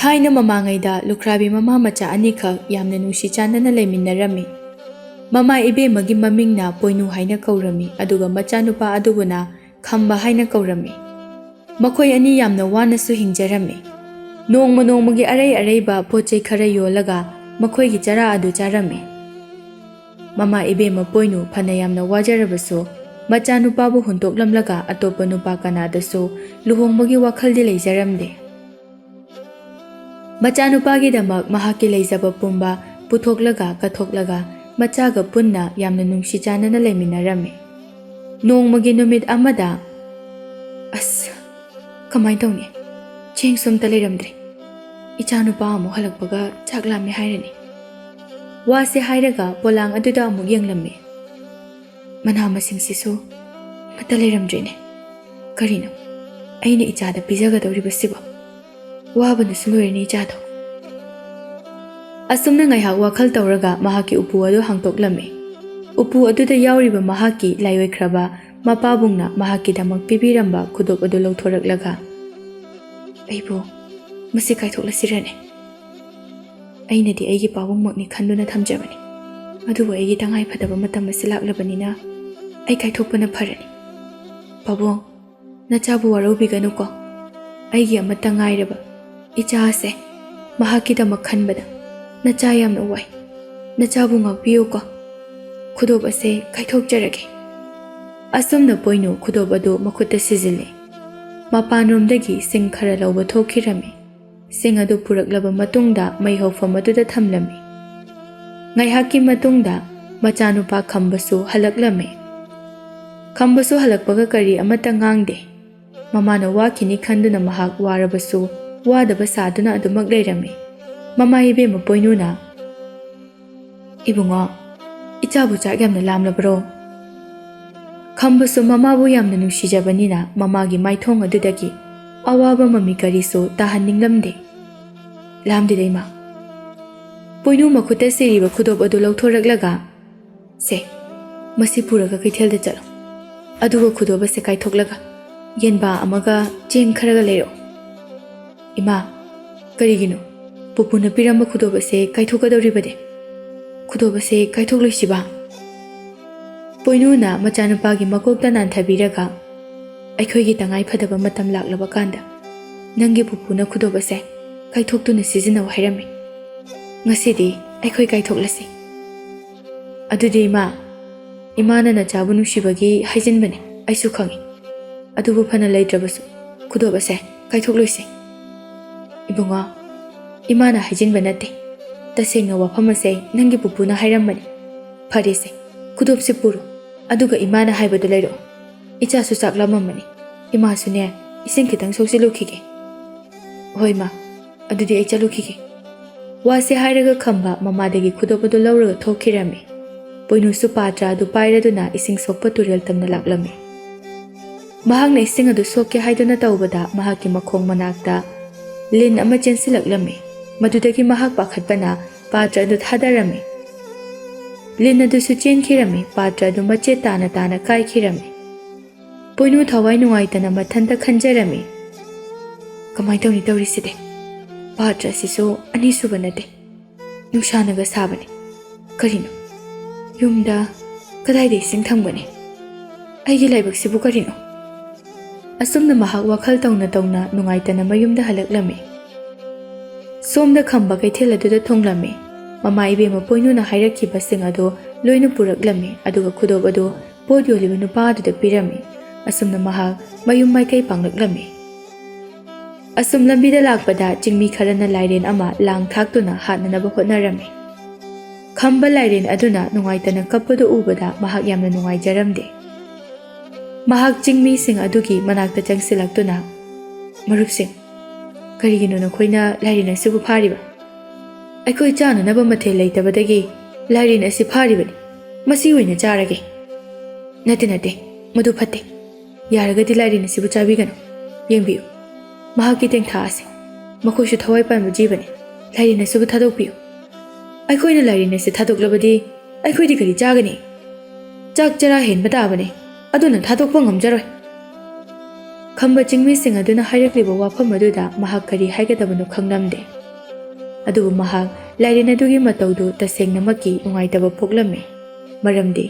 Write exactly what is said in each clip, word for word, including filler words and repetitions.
ꯊꯥꯏꯅ ꯃꯃꯥꯡꯉꯩꯗ ꯂꯨꯈ꯭ꯔꯥꯕꯤ ꯃꯃꯥ ꯃꯆꯥ ꯑꯅꯤꯈꯛ ꯌꯥꯝꯅ ꯅꯨꯡꯁꯤ ꯆꯥꯟꯅꯅ ꯂꯩꯃꯤꯟꯅꯔꯝꯃꯤ꯫ ꯃꯃꯥ ꯏꯕꯦꯝꯃꯒꯤ ꯃꯃꯤꯡꯅ ꯄꯣꯏꯅꯨ ꯍꯥꯏꯅ ꯀꯧꯔꯝꯃꯤ, ꯑꯗꯨꯒ ꯃꯆꯥꯅꯨꯄꯥ ꯑꯗꯨꯕꯨꯅ ꯈꯝꯕ ꯍꯥꯏꯅ ꯀꯧꯔꯝꯃꯤ꯫ ꯃꯈꯣꯏ ꯑꯅꯤ ꯌꯥꯝꯅ ꯋꯥꯅꯁꯨ ꯍꯤꯡꯖꯔꯝꯃꯤ꯫ ꯅꯣꯡꯃ ꯅꯣꯡꯃꯒꯤ ꯑꯔꯩ ꯑꯔꯩꯕ ꯄꯣꯠ ꯆꯩ ꯈꯔ ꯌꯣꯜꯂꯒ ꯃꯈꯣꯏꯒꯤ ꯆꯔꯥ ꯑꯗꯨ ꯆꯥꯔꯝꯃꯤ꯫ ꯃꯃꯥ ꯏꯕꯦꯝꯃ ꯄꯣꯏꯅꯨ ꯐꯅ ꯌꯥꯝꯅ ꯋꯥꯖꯔꯕꯁꯨ, ꯃꯆꯥꯅꯨꯄꯥꯕꯨ ꯍꯨꯟꯗꯣꯛꯂꯝꯂꯒ ꯑꯇꯣꯞꯄ ꯅꯨꯄꯥ ꯀꯅꯥꯗꯁꯨ ꯂꯨꯍꯣꯡꯕꯒꯤ ꯋꯥꯈꯜꯗꯤ ꯂꯩꯖꯔꯝꯗꯦ꯫ ꯃꯆꯥꯅꯨꯄꯥꯒꯤꯗꯃꯛ ꯃꯍꯥꯛꯀꯤ ꯂꯩꯖꯕ ꯄꯨꯝꯕ ꯄꯨꯊꯣꯛꯂꯒ ꯀꯠꯊꯣꯛꯂꯒ ꯃꯆꯥꯒ ꯄꯨꯟꯅ ꯌꯥꯝꯅ ꯅꯨꯡꯁꯤ ꯆꯥꯟꯅꯅ ꯂꯩꯃꯤꯟꯅꯔꯝꯃꯤ꯫ ꯅꯣꯡꯃꯒꯤ ꯅꯨꯃꯤꯠ ꯑꯃꯗ, "ꯑꯁ, ꯀꯃꯥꯏꯅ ꯇꯧꯅꯤ? ꯆꯦꯡꯁꯨ ꯑꯝꯇ ꯂꯩꯔꯝꯗ꯭ꯔꯦ꯫ ꯏꯆꯥꯅꯨꯄꯥ ꯑꯃꯨꯛ ꯍꯜꯂꯛꯄꯒ ꯆꯥꯛ ꯂꯥꯝꯃꯦ ꯍꯥꯏꯔꯅꯤ꯫" ꯋꯥꯁꯦ ꯍꯥꯏꯔꯒ ꯄꯣꯂꯥꯡ ꯑꯗꯨꯗ ꯑꯃꯨꯛ ꯌꯦꯡꯂꯝꯃꯤ꯫ "ꯃꯅꯥ ꯃꯁꯤꯡꯁꯤꯁꯨ ꯑꯃꯠꯇ ꯂꯩꯔꯝꯗ꯭ꯔꯦꯅꯦ꯫ ꯀꯔꯤꯅꯣ ꯑꯩꯅ ꯏꯆꯥꯗ ꯄꯤꯖꯒꯗꯧꯔꯤꯕꯁꯤꯕꯣ? ꯋꯥꯕꯅꯁꯨ ꯂꯣꯏꯔꯅꯤ ꯏꯆꯥꯗꯣ꯫" ꯑꯁꯨꯝꯅ ꯉꯥꯏꯍꯥꯛ ꯋꯥꯈꯜ ꯇꯧꯔꯒ ꯃꯍꯥꯛꯀꯤ ꯎꯄꯨ ꯑꯗꯨ ꯍꯥꯡꯇꯣꯛꯂꯝꯃꯤ꯫ ꯎꯄꯨ ꯑꯗꯨꯗ ꯌꯥꯎꯔꯤꯕ ꯃꯍꯥꯛꯀꯤ ꯂꯥꯏꯑꯣꯏꯈ꯭ꯔꯕ ꯃꯄꯥꯕꯨꯡꯅ ꯃꯍꯥꯛꯀꯤꯗꯃꯛ ꯄꯤꯕꯤꯔꯝꯕ ꯈꯨꯗꯣꯞ ꯑꯗꯨ ꯂꯧꯊꯣꯔꯛꯂꯒ, "ꯑꯩꯕꯨ ꯃꯁꯤ ꯀꯥꯏꯊꯣꯛꯂꯁꯤꯔꯅꯦ? ꯑꯩꯅꯗꯤ ꯑꯩꯒꯤ ꯄꯥꯕꯨꯡꯃꯛꯅꯤ ꯈꯟꯗꯨꯅ ꯊꯝꯖꯕꯅꯤ, ꯑꯗꯨꯕꯨ ꯑꯩꯒꯤ ꯇꯉꯥꯏ ꯐꯗꯕ ꯃꯇꯝ ꯑꯁꯤ ꯂꯥꯛꯂꯕꯅꯤꯅ ꯑꯩ ꯀꯥꯏꯊꯣꯛꯄꯅ ꯐꯔꯅꯤ꯫ ꯄꯥꯕꯨꯡ, ꯅꯆꯥꯕꯨ ꯋꯥꯔꯧꯕꯤꯒꯅꯨꯀꯣ꯫ ꯑꯩꯒꯤ ꯑꯃꯠꯇ ꯉꯥꯏꯔꯕ ꯏꯆꯥ ꯑꯁꯦ, ꯃꯍꯥꯛꯀꯤꯗꯃꯛ ꯈꯟꯕꯗ ꯅꯆꯥ ꯌꯥꯝꯅ ꯋꯥꯏ꯫ ꯅꯆꯥꯕꯨ ꯉꯥꯛꯄꯤꯌꯨꯀꯣ꯫ ꯈꯨꯗꯣꯞ ꯑꯁꯦ ꯀꯥꯏꯊꯣꯛꯆꯔꯒꯦ꯫" ꯑꯁꯨꯝꯅ ꯄꯣꯏꯅꯨ ꯈꯨꯗꯣꯞ ꯑꯗꯨ ꯃꯈꯨꯠꯇ ꯁꯤꯖꯤꯜꯂꯦ꯫ ꯃꯄꯥꯟꯔꯣꯝꯗꯒꯤ ꯁꯤꯡ ꯈꯔ ꯂꯧꯕ ꯊꯣꯛꯈꯤꯔꯝꯃꯤ꯫ ꯁꯤꯡ ꯑꯗꯨ ꯄꯨꯔꯛꯂꯕ ꯃꯇꯨꯡꯗ ꯃꯩ ꯍꯧꯐꯝ ꯑꯗꯨꯗ ꯊꯝꯂꯝꯃꯤ꯫ ꯉꯥꯏꯍꯥꯛꯀꯤ ꯃꯇꯨꯡꯗ ꯃꯆꯥꯅꯨꯄꯥ ꯈꯝꯕꯁꯨ ꯍꯜꯂꯛꯂꯝꯃꯤ꯫ ꯈꯝꯕꯁꯨ ꯍꯜꯂꯛꯄꯒ ꯀꯔꯤ ꯑꯃꯠꯇ ꯉꯥꯡꯗꯦ꯫ ꯃꯃꯥꯅ ꯋꯥꯈꯤꯅꯤ ꯈꯟꯗꯨꯅ ꯃꯍꯥꯛ ꯋꯥꯔꯕꯁꯨ ꯋꯥꯗꯕ ꯁꯥꯗꯨꯅ ꯑꯗꯨꯃꯛ ꯂꯩꯔꯝꯃꯤ꯫ ꯃꯃꯥ ꯏꯕꯦꯝꯃ ꯄꯣꯏꯅꯨꯅ, "ꯏꯕꯨꯡꯉꯣ, ꯏꯆꯥꯕꯨ ꯆꯥꯛ ꯌꯥꯝꯅ ꯂꯥꯝꯂꯕ꯭ꯔꯣ?" ꯈꯝꯕꯁꯨ ꯃꯃꯥꯕꯨ ꯌꯥꯝꯅ ꯅꯨꯡꯁꯤꯖꯕꯅꯤꯅ ꯃꯃꯥꯒꯤ ꯃꯥꯏꯊꯣꯡ ꯑꯗꯨꯗꯒꯤ ꯑꯋꯥꯕ ꯃꯃꯤ ꯀꯔꯤꯁꯨ ꯇꯥꯍꯟꯅꯤꯡꯂꯝꯗꯦ꯫ "ꯂꯥꯝꯗꯦꯗ ꯏꯃꯥ꯫" ꯄꯣꯏꯅꯨ ꯃꯈꯨꯠꯇ ꯁꯤꯔꯤꯕ ꯈꯨꯗꯣꯞ ꯑꯗꯨ ꯂꯧꯊꯣꯔꯛꯂꯒ, "ꯁꯦ, ꯃꯁꯤ ꯄꯨꯔꯒ ꯀꯩꯊꯦꯜꯗ ꯆꯠꯂꯣ꯫ ꯑꯗꯨꯒ ꯈꯨꯗꯣꯞ ꯑꯁꯦ ꯀꯥꯏꯊꯣꯛꯂꯒ ꯌꯦꯟꯕꯥ ꯑꯃꯒ ꯆꯦꯡ ꯈꯔꯒ ꯂꯩꯔꯛꯑꯣ꯫" "ꯏꯃꯥ, "ꯀꯔꯤꯒꯤꯅꯣ? ꯄꯨꯄꯨꯅ ꯄꯤꯔꯝꯕ ꯈꯨꯗꯣꯞ ꯑꯁꯦ ꯀꯥꯏꯊꯣꯛꯀꯗꯧꯔꯤꯕꯅꯦ꯫ ꯈꯨꯗꯣꯞ ꯑꯁꯦ ꯀꯥꯏꯊꯣꯛꯂꯣꯏꯁꯤꯕ?" ꯄꯣꯏꯅꯨꯅ ꯃꯆꯥꯅꯨꯄꯥꯒꯤ ꯃꯀꯣꯛꯇ ꯅꯥꯟꯊꯕꯤꯔꯒ, "ꯑꯩꯈꯣꯏꯒꯤ ꯇꯉꯥꯏ ꯐꯗꯕ ꯃꯇꯝ ꯂꯥꯛꯂꯕ ꯀꯥꯟꯗ ꯅꯪꯒꯤ ꯄꯨꯄꯨꯅ ꯈꯨꯗꯣꯞ ꯑꯁꯦ ꯀꯥꯏꯊꯣꯛꯇꯨꯅ ꯁꯤꯖꯤꯟꯅꯧ ꯍꯥꯏꯔꯝꯃꯤ꯫ ꯉꯁꯤꯗꯤ ꯑꯩꯈꯣꯏ ꯀꯥꯏꯊꯣꯛꯂꯁꯤ꯫ ꯑꯗꯨꯗꯤ ꯏꯃꯥ, ꯏꯃꯥꯅ ꯅꯆꯥꯕꯨ ꯅꯨꯡꯁꯤꯕꯒꯤ ꯍꯥꯏꯖꯤꯟꯕꯅꯦ, ꯑꯩꯁꯨ ꯈꯪꯏ꯫ ꯑꯗꯨꯕꯨ ꯐꯅ ꯂꯩꯇ꯭ꯔꯕꯁꯨ ꯈꯨꯗꯣꯞ ꯑꯁꯦ ꯀꯥꯏꯊꯣꯛꯂꯣꯏꯁꯤ꯫" "ꯏꯕꯨꯡꯉꯣ, ꯏꯃꯥꯅ ꯍꯥꯏꯖꯤꯟꯕ ꯅꯠꯇꯦ꯫ ꯇꯁꯦꯡꯅ ꯋꯥꯐꯝ ꯑꯁꯦ ꯅꯪꯒꯤ ꯄꯨꯄꯨꯅ ꯍꯥꯏꯔꯝꯕꯅꯤ꯫ ꯐꯔꯦꯁꯦ, ꯈꯨꯗꯣꯞꯁꯤ ꯄꯨꯔꯣ, ꯑꯗꯨꯒ ꯏꯃꯥꯅ ꯍꯥꯏꯕꯗꯨ ꯂꯩꯔꯛꯑꯣ꯫ ꯏꯆꯥꯁꯨ ꯆꯥꯛ ꯂꯥꯝꯃꯝꯃꯅꯤ꯫ ꯏꯃꯥꯁꯨꯅꯦ, ꯏꯁꯤꯡ ꯈꯤꯇꯪ ꯁꯣꯛꯆꯤꯜꯂꯨꯈꯤꯒꯦ꯫" "ꯍꯣꯏ ꯃꯥ, ꯑꯗꯨꯗꯤ ꯑꯩ ꯆꯠꯂꯨꯈꯤꯒꯦ꯫" ꯋꯥꯁꯦ ꯍꯥꯏꯔꯒ ꯈꯝꯕ ꯃꯃꯥꯗꯒꯤ ꯈꯨꯗꯣꯞ ꯑꯗꯨ ꯂꯧꯔꯒ ꯊꯣꯛꯈꯤꯔꯝꯃꯤ꯫ ꯄꯣꯏꯅꯨꯁꯨ ꯄꯥꯇ꯭ꯔ ꯑꯗꯨ ꯄꯥꯏꯔꯗꯨꯅ ꯏꯁꯤꯡ ꯁꯣꯛꯄ ꯇꯨꯔꯦꯜ ꯇꯝꯅ ꯂꯥꯛꯂꯝꯃꯤ꯫ ꯃꯍꯥꯛꯅ ꯏꯁꯤꯡ ꯑꯗꯨ ꯁꯣꯛꯀꯦ ꯍꯥꯏꯗꯨꯅ ꯇꯧꯕꯗ, ꯃꯍꯥꯛꯀꯤ ꯃꯈꯣꯡ ꯃꯅꯥꯛꯇ ꯂꯤꯟ ꯑꯃ ꯆꯦꯟꯁꯤꯜꯂꯛꯂꯝꯃꯤ꯫ ꯃꯗꯨꯗꯒꯤ ꯃꯍꯥꯛ ꯄꯥꯈꯠꯄꯅ ꯄꯥꯇ꯭ꯔ ꯑꯗꯨ ꯊꯥꯗꯔꯝꯃꯤ꯫ ꯂꯤꯟ ꯑꯗꯨꯁꯨ ꯆꯦꯟꯈꯤꯔꯝꯃꯤ꯫ ꯄꯥꯇ꯭ꯔ ꯑꯗꯨ ꯃꯆꯦꯠ ꯇꯥꯅ ꯇꯥꯅ ꯀꯥꯏꯈꯤꯔꯝꯃꯤ꯫ ꯄꯣꯏꯅꯨ ꯊꯋꯥꯏ ꯅꯨꯡꯉꯥꯏꯇꯅ ꯃꯊꯟꯇ ꯈꯟꯖꯔꯝꯃꯤ, "ꯀꯃꯥꯏ ꯇꯧꯅꯤ ꯇꯧꯔꯤꯁꯤꯗꯤ? ꯄꯥꯇ꯭ꯔ ꯑꯁꯤꯁꯨ ꯑꯅꯤꯁꯨꯕ ꯅꯠꯇꯦ, ꯅꯨꯡꯁꯥꯅꯒ ꯁꯥꯕꯅꯤ꯫ ꯀꯔꯤꯅꯣ? ꯌꯨꯝꯗ ꯀꯗꯥꯏꯗ ꯏꯁꯤꯡ ꯊꯝꯒꯅꯤ? ꯑꯩꯒꯤ ꯂꯥꯏꯕꯛꯁꯤꯕꯨ ꯀꯔꯤꯅꯣ?" ꯑꯁꯨꯝꯅ ꯃꯍꯥꯛ ꯋꯥꯈꯜ ꯇꯧꯅ ꯇꯧꯅ ꯅꯨꯡꯉꯥꯏꯇꯅ ꯃꯌꯨꯝꯗ ꯍꯜꯂꯛꯂꯝꯃꯤ꯫ ꯁꯣꯝꯗ ꯈꯝꯕ ꯀꯩꯊꯦꯜ ꯑꯗꯨꯗ ꯊꯨꯡꯂꯝꯃꯤ꯫ ꯃꯃꯥ ꯏꯕꯦꯝꯃ ꯄꯣꯏꯅꯨꯅ ꯍꯥꯏꯔꯛꯈꯤꯕꯁꯤꯡ ꯑꯗꯨ ꯂꯣꯏꯅ ꯄꯨꯔꯛꯂꯝꯃꯤ, ꯑꯗꯨꯒ ꯈꯨꯗꯣꯞ ꯑꯗꯨ ꯄꯣꯠ ꯌꯣꯜꯂꯤꯕ ꯅꯨꯄꯥ ꯑꯗꯨꯗ ꯄꯤꯔꯝꯃꯤ꯫ ꯑꯁꯨꯝꯅ ꯃꯍꯥꯛ ꯃꯌꯨꯝ ꯃꯥꯏꯀꯩ ꯄꯥꯡꯂꯛꯂꯝꯃꯤ꯫ ꯑꯁꯨꯝ ꯂꯝꯕꯤꯗ ꯂꯥꯛꯄꯗ ꯆꯤꯡꯃꯤ ꯈꯔꯅ ꯂꯥꯏꯔꯦꯟ ꯑꯃ ꯂꯥꯡ ꯊꯥꯛꯇꯨꯅ ꯍꯥꯠꯅꯅꯕ ꯍꯣꯠꯅꯔꯝꯃꯤ꯫ ꯈꯝꯕ ꯂꯥꯏꯔꯦꯟ ꯑꯗꯨꯅ ꯅꯨꯡꯉꯥꯏꯇꯅ ꯀꯞꯄꯗꯨ ꯎꯕꯗ ꯃꯍꯥꯛ ꯌꯥꯝꯅ ꯅꯨꯡꯉꯥꯏꯖꯔꯝꯗꯦ꯫ ꯃꯍꯥꯛ ꯆꯤꯡꯃꯤꯁꯤꯡ ꯑꯗꯨꯒꯤ ꯃꯅꯥꯛꯇ ꯆꯪꯁꯤꯜꯂꯛꯇꯨꯅ, "ꯃꯔꯨꯞꯁꯤꯡ, ꯀꯔꯤꯒꯤꯅꯣ ꯅꯈꯣꯏꯅ ꯂꯥꯏꯔꯦꯟ ꯑꯁꯤꯕꯨ ꯐꯥꯔꯤꯕ?" "ꯑꯩꯈꯣꯏ ꯆꯥꯅꯅꯕ ꯃꯊꯦꯜ ꯂꯩꯇꯕꯗꯒꯤ ꯂꯥꯏꯔꯦꯟ ꯑꯁꯤ ꯐꯥꯔꯤꯕꯅꯤ꯫ ꯃꯁꯤ ꯑꯣꯏꯅ ꯆꯥꯔꯒꯦ꯫" "ꯅꯠꯇꯦ, ꯅꯠꯇꯦ, ꯃꯗꯨ ꯐꯠꯇꯦ꯫ ꯌꯥꯔꯒꯗꯤ ꯂꯥꯏꯔꯦꯟ ꯑꯁꯤꯕꯨ ꯆꯥꯕꯤꯒꯅꯨ꯫ ꯌꯦꯡꯕꯤꯌꯨ, ꯃꯍꯥꯛꯀꯤ ꯇꯦꯡꯊꯥ ꯑꯁꯦ꯫ ꯃꯈꯣꯏꯁꯨ ꯊꯋꯥꯏ ꯄꯥꯟꯕ ꯖꯤꯕꯅꯤ꯫ ꯂꯥꯏꯔꯦꯟ ꯑꯁꯤꯕꯨ ꯊꯥꯗꯣꯛꯄꯤꯌꯨ꯫ ꯑꯩꯈꯣꯏꯅ ꯂꯥꯏꯔꯦꯟ ꯑꯁꯤ ꯊꯥꯗꯣꯛꯂꯕꯗꯤ ꯑꯩꯈꯣꯏꯗꯤ ꯀꯔꯤ ꯆꯥꯒꯅꯤ? ꯆꯥꯛ ꯆꯔꯥ ꯍꯦꯟꯕ ꯇꯥꯕꯅꯤ, ꯑꯗꯨꯅ ꯊꯥꯗꯣꯛꯄ ꯉꯝꯖꯔꯣꯏ꯫" ꯈꯝꯕ ꯆꯤꯡꯃꯤꯁꯤꯡ ꯑꯗꯨꯅ ꯍꯥꯏꯔꯛꯂꯤꯕ ꯋꯥꯐꯝ ꯑꯗꯨꯗ ꯃꯍꯥꯛ ꯀꯔꯤ ꯍꯥꯏꯒꯗꯕꯅꯣ ꯈꯪꯂꯝꯗꯦ꯫ ꯑꯗꯨꯕꯨ ꯃꯍꯥꯛ ꯂꯥꯏꯔꯦꯟ ꯑꯗꯨꯒꯤ ꯃꯇꯧꯗꯨ ꯇꯁꯦꯡꯅꯃꯛꯀꯤ ꯅꯨꯡꯉꯥꯏꯇꯕ ꯄꯣꯛꯂꯝꯃꯤ꯫ ꯃꯔꯝꯗꯤ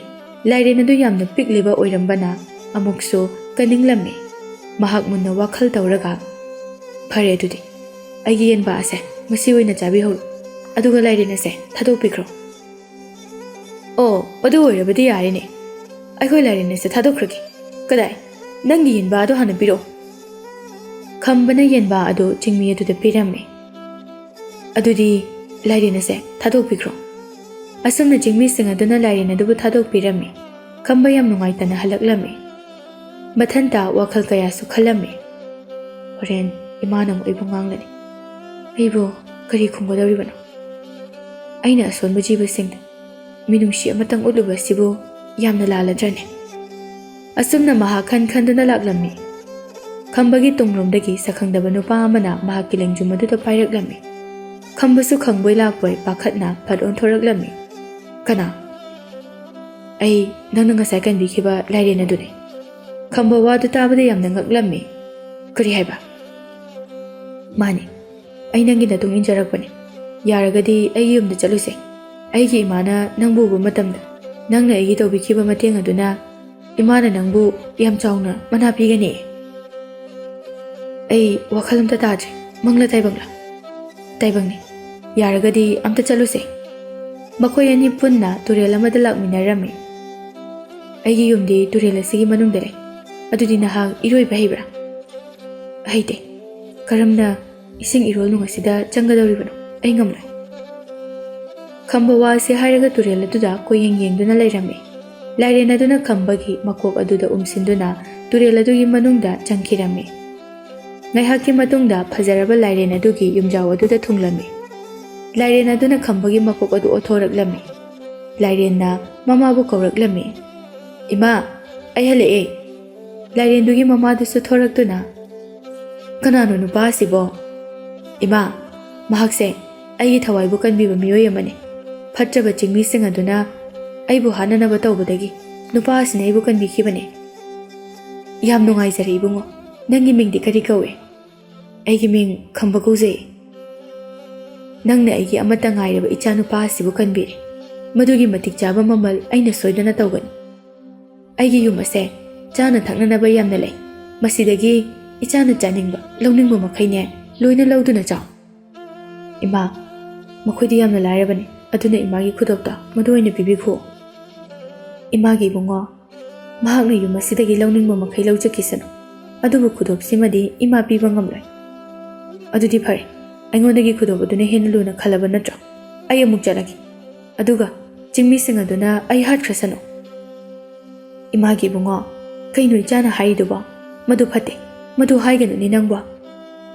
ꯂꯥꯏꯔꯦꯟ ꯑꯗꯨ ꯌꯥꯝꯅ ꯄꯤꯛꯂꯤꯕ ꯑꯣꯏꯔꯝꯕꯅ ꯑꯃꯨꯛꯁꯨ ꯀꯟꯅꯤꯡꯂꯝꯃꯤ꯫ ꯃꯍꯥꯛ ꯃꯨꯟꯅ ꯋꯥꯈꯜ ꯇꯧꯔꯒ, "ꯐꯔꯦ ꯑꯗꯨꯗꯤ, ꯑꯩꯒꯤ ꯌꯦꯟꯕꯥ ꯑꯁꯦ ꯃꯁꯤ ꯑꯣꯏꯅ ꯆꯥꯕꯤꯍꯧꯔꯣ, ꯑꯗꯨꯒ ꯂꯥꯏꯔꯦꯟ ꯑꯁꯦ ꯊꯥꯗꯣꯛꯄꯤꯈ꯭ꯔꯣ"꯫ "ꯑꯣ, ꯑꯗꯨ ꯑꯣꯏꯔꯕꯗꯤ ꯌꯥꯔꯦꯅꯦ꯫ ꯑꯩꯈꯣꯏ ꯂꯥꯏꯔꯦꯟ ꯑꯁꯦ ꯊꯥꯗꯣꯛꯈ꯭ꯔꯒꯦ꯫ ꯀꯗꯥꯏ? ꯅꯪꯒꯤ ꯌꯦꯟꯕꯥ ꯑꯗꯨ ꯍꯥꯟꯅ ꯄꯤꯔꯛꯎ"꯫ ꯈꯝꯕꯅ ꯌꯦꯟꯕꯥ ꯑꯗꯨ ꯆꯤꯡꯃꯤ ꯑꯗꯨꯗ ꯄꯤꯔꯝꯃꯤ꯫ "ꯑꯗꯨꯗꯤ ꯂꯥꯏꯔꯦꯟ ꯑꯁꯦ ꯊꯥꯗꯣꯛꯄꯤꯈ꯭ꯔꯣ"꯫ ꯑꯁꯨꯝꯅ ꯆꯤꯡꯃꯤꯁꯤꯡ ꯑꯗꯨꯅ ꯂꯥꯏꯔꯦꯟ ꯑꯗꯨꯕꯨ ꯊꯥꯗꯣꯛꯄꯤꯔꯝꯃꯤ꯫ ꯈꯝꯕ ꯌꯥꯝ ꯅꯨꯡꯉꯥꯏꯇꯅ ꯍꯜꯂꯛꯂꯝꯃꯤ꯫ ꯃꯊꯟꯇ ꯋꯥꯈꯜ ꯀꯌꯥꯁꯨ ꯈꯜꯂꯝꯃꯤ꯫ "ꯍꯣꯔꯦꯟ ꯏꯃꯥꯅ ꯑꯃꯨꯛ ꯑꯩꯕꯨ ꯉꯥꯡꯂꯅꯤ꯫ ꯑꯩꯕꯨ ꯀꯔꯤ ꯈꯨꯝꯒꯗꯧꯔꯤꯕꯅꯣ? ꯑꯩꯅ ꯑꯁꯣꯟꯕ ꯖꯤꯕꯁꯤꯡꯗ ꯃꯤꯅꯨꯡꯁꯤ ꯑꯃꯇꯪ ꯎꯠꯂꯨꯕ ꯑꯁꯤꯕꯨ ꯌꯥꯝꯅ ꯂꯥꯜꯂꯗ꯭ꯔꯅꯦ?" ꯑꯁꯨꯝꯅ ꯃꯍꯥꯛ ꯈꯟ ꯈꯟꯗꯨꯅ ꯂꯥꯛꯂꯝꯃꯤ꯫ ꯈꯝꯕꯒꯤ ꯇꯨꯡꯂꯣꯝꯗꯒꯤ ꯁꯛꯈꯪꯗꯕ ꯅꯨꯄꯥ ꯑꯃꯅ ꯃꯍꯥꯛꯀꯤ ꯂꯦꯡꯖꯨꯝ ꯑꯗꯨꯗ ꯄꯥꯏꯔꯛꯂꯝꯃꯤ꯫ ꯈꯝꯕꯁꯨ ꯈꯪꯕꯣꯏ ꯂꯥꯛꯄꯣꯏ ꯄꯥꯈꯠꯅ ꯐꯠ ꯑꯣꯟꯊꯣꯔꯛꯂꯝꯃꯤ꯫ "ꯀꯅꯥ?" "ꯑꯩ, ꯅꯪꯅ ꯉꯁꯥꯏ ꯀꯟꯕꯤꯈꯤꯕ ꯂꯥꯏꯔꯦꯟ ꯑꯗꯨꯅꯤ"꯫ ꯈꯝꯕ ꯋꯥꯗꯨ ꯇꯥꯕꯗ ꯌꯥꯝꯅ ꯉꯛꯂꯝꯃꯤ꯫ "ꯀꯔꯤ ꯍꯥꯏꯕ?" "ꯃꯥꯅꯤ, ꯑꯩ ꯅꯪꯒꯤ ꯅꯇꯨꯡ ꯏꯟꯖꯔꯛꯄꯅꯤ꯫ ꯌꯥꯔꯒꯗꯤ ꯑꯩꯒꯤ ꯌꯨꯝꯗ ꯆꯠꯂꯨꯁꯦ꯫ ꯑꯩꯒꯤ ꯏꯃꯥꯅ ꯅꯪꯕꯨ ꯎꯕ ꯃꯇꯝꯗ ꯅꯪꯅ ꯑꯩꯒꯤ ꯇꯧꯕꯤꯈꯤꯕ ꯃꯇꯦꯡ ꯑꯗꯨꯅ ꯏꯃꯥꯅ ꯅꯪꯕꯨ ꯌꯥꯝ ꯆꯥꯎꯅ ꯃꯅꯥ ꯄꯤꯒꯅꯤ"꯫ "ꯑꯩ ꯋꯥꯈꯜ ꯑꯝꯇ ꯇꯥꯗ꯭ꯔꯦ꯫ ꯃꯪꯂ ꯇꯥꯏꯕꯪꯂ?" "ꯇꯥꯏꯕꯪꯅꯤ꯫ ꯌꯥꯔꯒꯗꯤ ꯑꯝꯇ ꯆꯠꯂꯨꯁꯦ"꯫ ꯃꯈꯣꯏ ꯑꯅꯤ ꯄꯨꯟꯅ ꯇꯨꯔꯦꯜ ꯑꯃꯗ ꯂꯥꯛꯃꯤꯟꯅꯔꯝꯃꯤ꯫ "ꯑꯩꯒꯤ ꯌꯨꯝꯗꯤ ꯇꯨꯔꯦꯜ ꯑꯁꯤꯒꯤ ꯃꯅꯨꯡꯗ ꯂꯩ꯫ ꯑꯗꯨꯗꯤ ꯅꯍꯥꯛ ꯏꯔꯣꯏꯕ ꯍꯩꯕ꯭ꯔꯥ?" "ꯍꯩꯇꯦ꯫ ꯀꯔꯝꯅ ꯏꯁꯤꯡ ꯏꯔꯣꯜꯅꯨꯡ ꯑꯁꯤꯗ ꯆꯪꯒꯗꯧꯔꯤꯕꯅꯣ? ꯑꯩ ꯉꯝꯂꯣꯏ"꯫ ꯈꯝꯕ ꯋꯥ ꯑꯁꯤ ꯍꯥꯏꯔꯒ ꯇꯨꯔꯦꯜ ꯑꯗꯨꯗ ꯀꯣꯏꯌꯦꯡ ꯌꯦꯡꯗꯨꯅ ꯂꯩꯔꯝꯃꯤ꯫ ꯂꯥꯏꯔꯦꯟ ꯑꯗꯨꯅ ꯈꯝꯕꯒꯤ ꯃꯀꯣꯛ ꯑꯗꯨꯗ ꯎꯝꯁꯤꯟꯗꯨꯅ ꯇꯨꯔꯦꯜ ꯑꯗꯨꯒꯤ ꯃꯅꯨꯡꯗ ꯆꯪꯈꯤꯔꯝꯃꯤ꯫ ꯉꯥꯏꯍꯥꯛꯀꯤ ꯃꯇꯨꯡꯗ ꯐꯖꯔꯕ ꯂꯥꯏꯔꯦꯟ ꯑꯗꯨꯒꯤ ꯌꯨꯝꯖꯥꯎ ꯑꯗꯨꯗ ꯊꯨꯡꯂꯝꯃꯤ꯫ ꯂꯥꯏꯔꯦꯟ ꯑꯗꯨꯅ ꯈꯝꯕꯒꯤ ꯃꯀꯣꯛ ꯑꯗꯨ ꯑꯣꯠꯊꯣꯔꯛꯂꯝꯃꯤ꯫ ꯂꯥꯏꯔꯦꯟꯅ ꯃꯃꯥꯕꯨ ꯀꯧꯔꯛꯂꯝꯃꯤ꯫ "ꯏꯃꯥ, ꯑꯩ ꯍꯜꯂꯛꯑꯦ"꯫ ꯂꯥꯏꯔꯦꯟꯗꯨꯒꯤ ꯃꯃꯥꯗꯨꯁꯨ ꯊꯣꯔꯛꯇꯨꯅ, "ꯀꯅꯥꯅꯣ ꯅꯨꯄꯥ ꯑꯁꯤꯕꯣ?" "ꯏꯃꯥ, ꯃꯍꯥꯛꯁꯦ ꯑꯩꯒꯤ ꯊꯋꯥꯏꯕꯨ ꯀꯟꯕꯤꯕ ꯃꯤꯑꯣꯏ ꯑꯃꯅꯤ꯫ ꯐꯠꯇ꯭ꯔꯕ ꯆꯤꯡꯃꯤꯁꯤꯡ ꯑꯗꯨꯅ ꯑꯩꯕꯨ ꯍꯥꯠꯅꯅꯕ ꯇꯧꯕꯗꯒꯤ ꯅꯨꯄꯥ ꯑꯁꯤꯅ ꯑꯩꯕꯨ ꯀꯟꯕꯤꯈꯤꯕꯅꯤ"꯫ "ꯌꯥꯝ ꯅꯨꯡꯉꯥꯏꯖꯔꯦ ꯏꯕꯨꯡꯉꯣ꯫ "ꯅꯪꯒꯤ ꯃꯤꯡꯗꯤ ꯀꯔꯤ ꯀꯧꯏ?" "ꯑꯩꯒꯤ ꯃꯤꯡ ꯈꯝꯕ ꯀꯧꯖꯩ꯫ ꯅꯪꯅ ꯑꯩꯒꯤ ꯑꯃꯠꯇ ꯉꯥꯏꯔꯕ ꯏꯆꯥꯅꯨꯄꯥ ꯑꯁꯤꯕꯨ ꯀꯟꯕꯤꯔꯦ꯫ ꯃꯗꯨꯒꯤ ꯃꯇꯤꯛ ꯆꯥꯕ ꯃꯃꯜ ꯑꯩꯅ ꯁꯣꯏꯗꯅ ꯇꯧꯒꯅꯤ꯫ ꯑꯩꯒꯤ ꯌꯨꯝ ꯑꯁꯦ ꯆꯥꯅ ꯊꯛꯅꯅꯕ ꯌꯥꯝꯅ ꯂꯩ꯫ ꯃꯁꯤꯗꯒꯤ ꯏꯆꯥꯅ ꯆꯥꯅꯤꯡꯕ, ꯂꯧꯅꯤꯡꯕ ꯃꯈꯩꯅꯦ ꯂꯣꯏꯅ ꯂꯧꯗꯨꯅ ꯆꯥꯎ꯫" "ꯏꯃꯥ, ꯃꯈꯣꯏꯗꯤ ꯌꯥꯝꯅ ꯂꯥꯏꯔꯕꯅꯤ, ꯑꯗꯨꯅ ꯏꯃꯥꯒꯤ ꯈꯨꯗꯣꯞꯇꯣ ꯃꯗꯨ ꯑꯣꯏꯅ ꯄꯤꯕꯤꯈꯣ꯫" "ꯏꯃꯥꯒꯤ ꯏꯕꯨꯡꯉꯣ, ꯃꯍꯥꯛꯅ ꯌꯨꯝ ꯑꯁꯤꯗꯒꯤ ꯂꯧꯅꯤꯡꯕ ꯃꯈꯩ ꯂꯧꯖꯈꯤꯁꯅꯨ, ꯑꯗꯨꯕꯨ ꯈꯨꯗꯣꯞꯁꯤꯃꯗꯤ ꯏꯃꯥ ꯄꯤꯕ ꯉꯝꯂꯣꯏ꯫" "ꯑꯗꯨꯗꯤ ꯐꯔꯦ, ꯑꯩꯉꯣꯟꯗꯒꯤ ꯈꯨꯗꯣꯞ ꯑꯗꯨꯅ ꯍꯦꯟꯅ ꯂꯨꯅ ꯈꯜꯂꯕ ꯅꯠꯇ꯭ꯔꯣ? ꯑꯩ ꯑꯃꯨꯛ ꯆꯠꯂꯒꯦ, ꯑꯗꯨꯒ ꯆꯤꯡꯃꯤꯁꯤꯡ ꯑꯗꯨꯅ ꯑꯩ ꯍꯥꯠꯈ꯭ꯔꯁꯅꯨ꯫" "ꯏꯃꯥꯒꯤ ꯏꯕꯨꯡꯉꯣ, ꯀꯩꯅꯣ ꯏꯆꯥꯅ ꯍꯥꯏꯔꯤꯗꯨꯕꯣ? ꯃꯗꯨ ꯐꯠꯇꯦ, ꯃꯗꯨ ꯍꯥꯏꯒꯅꯨꯅꯦ ꯅꯪꯕꯣ꯫"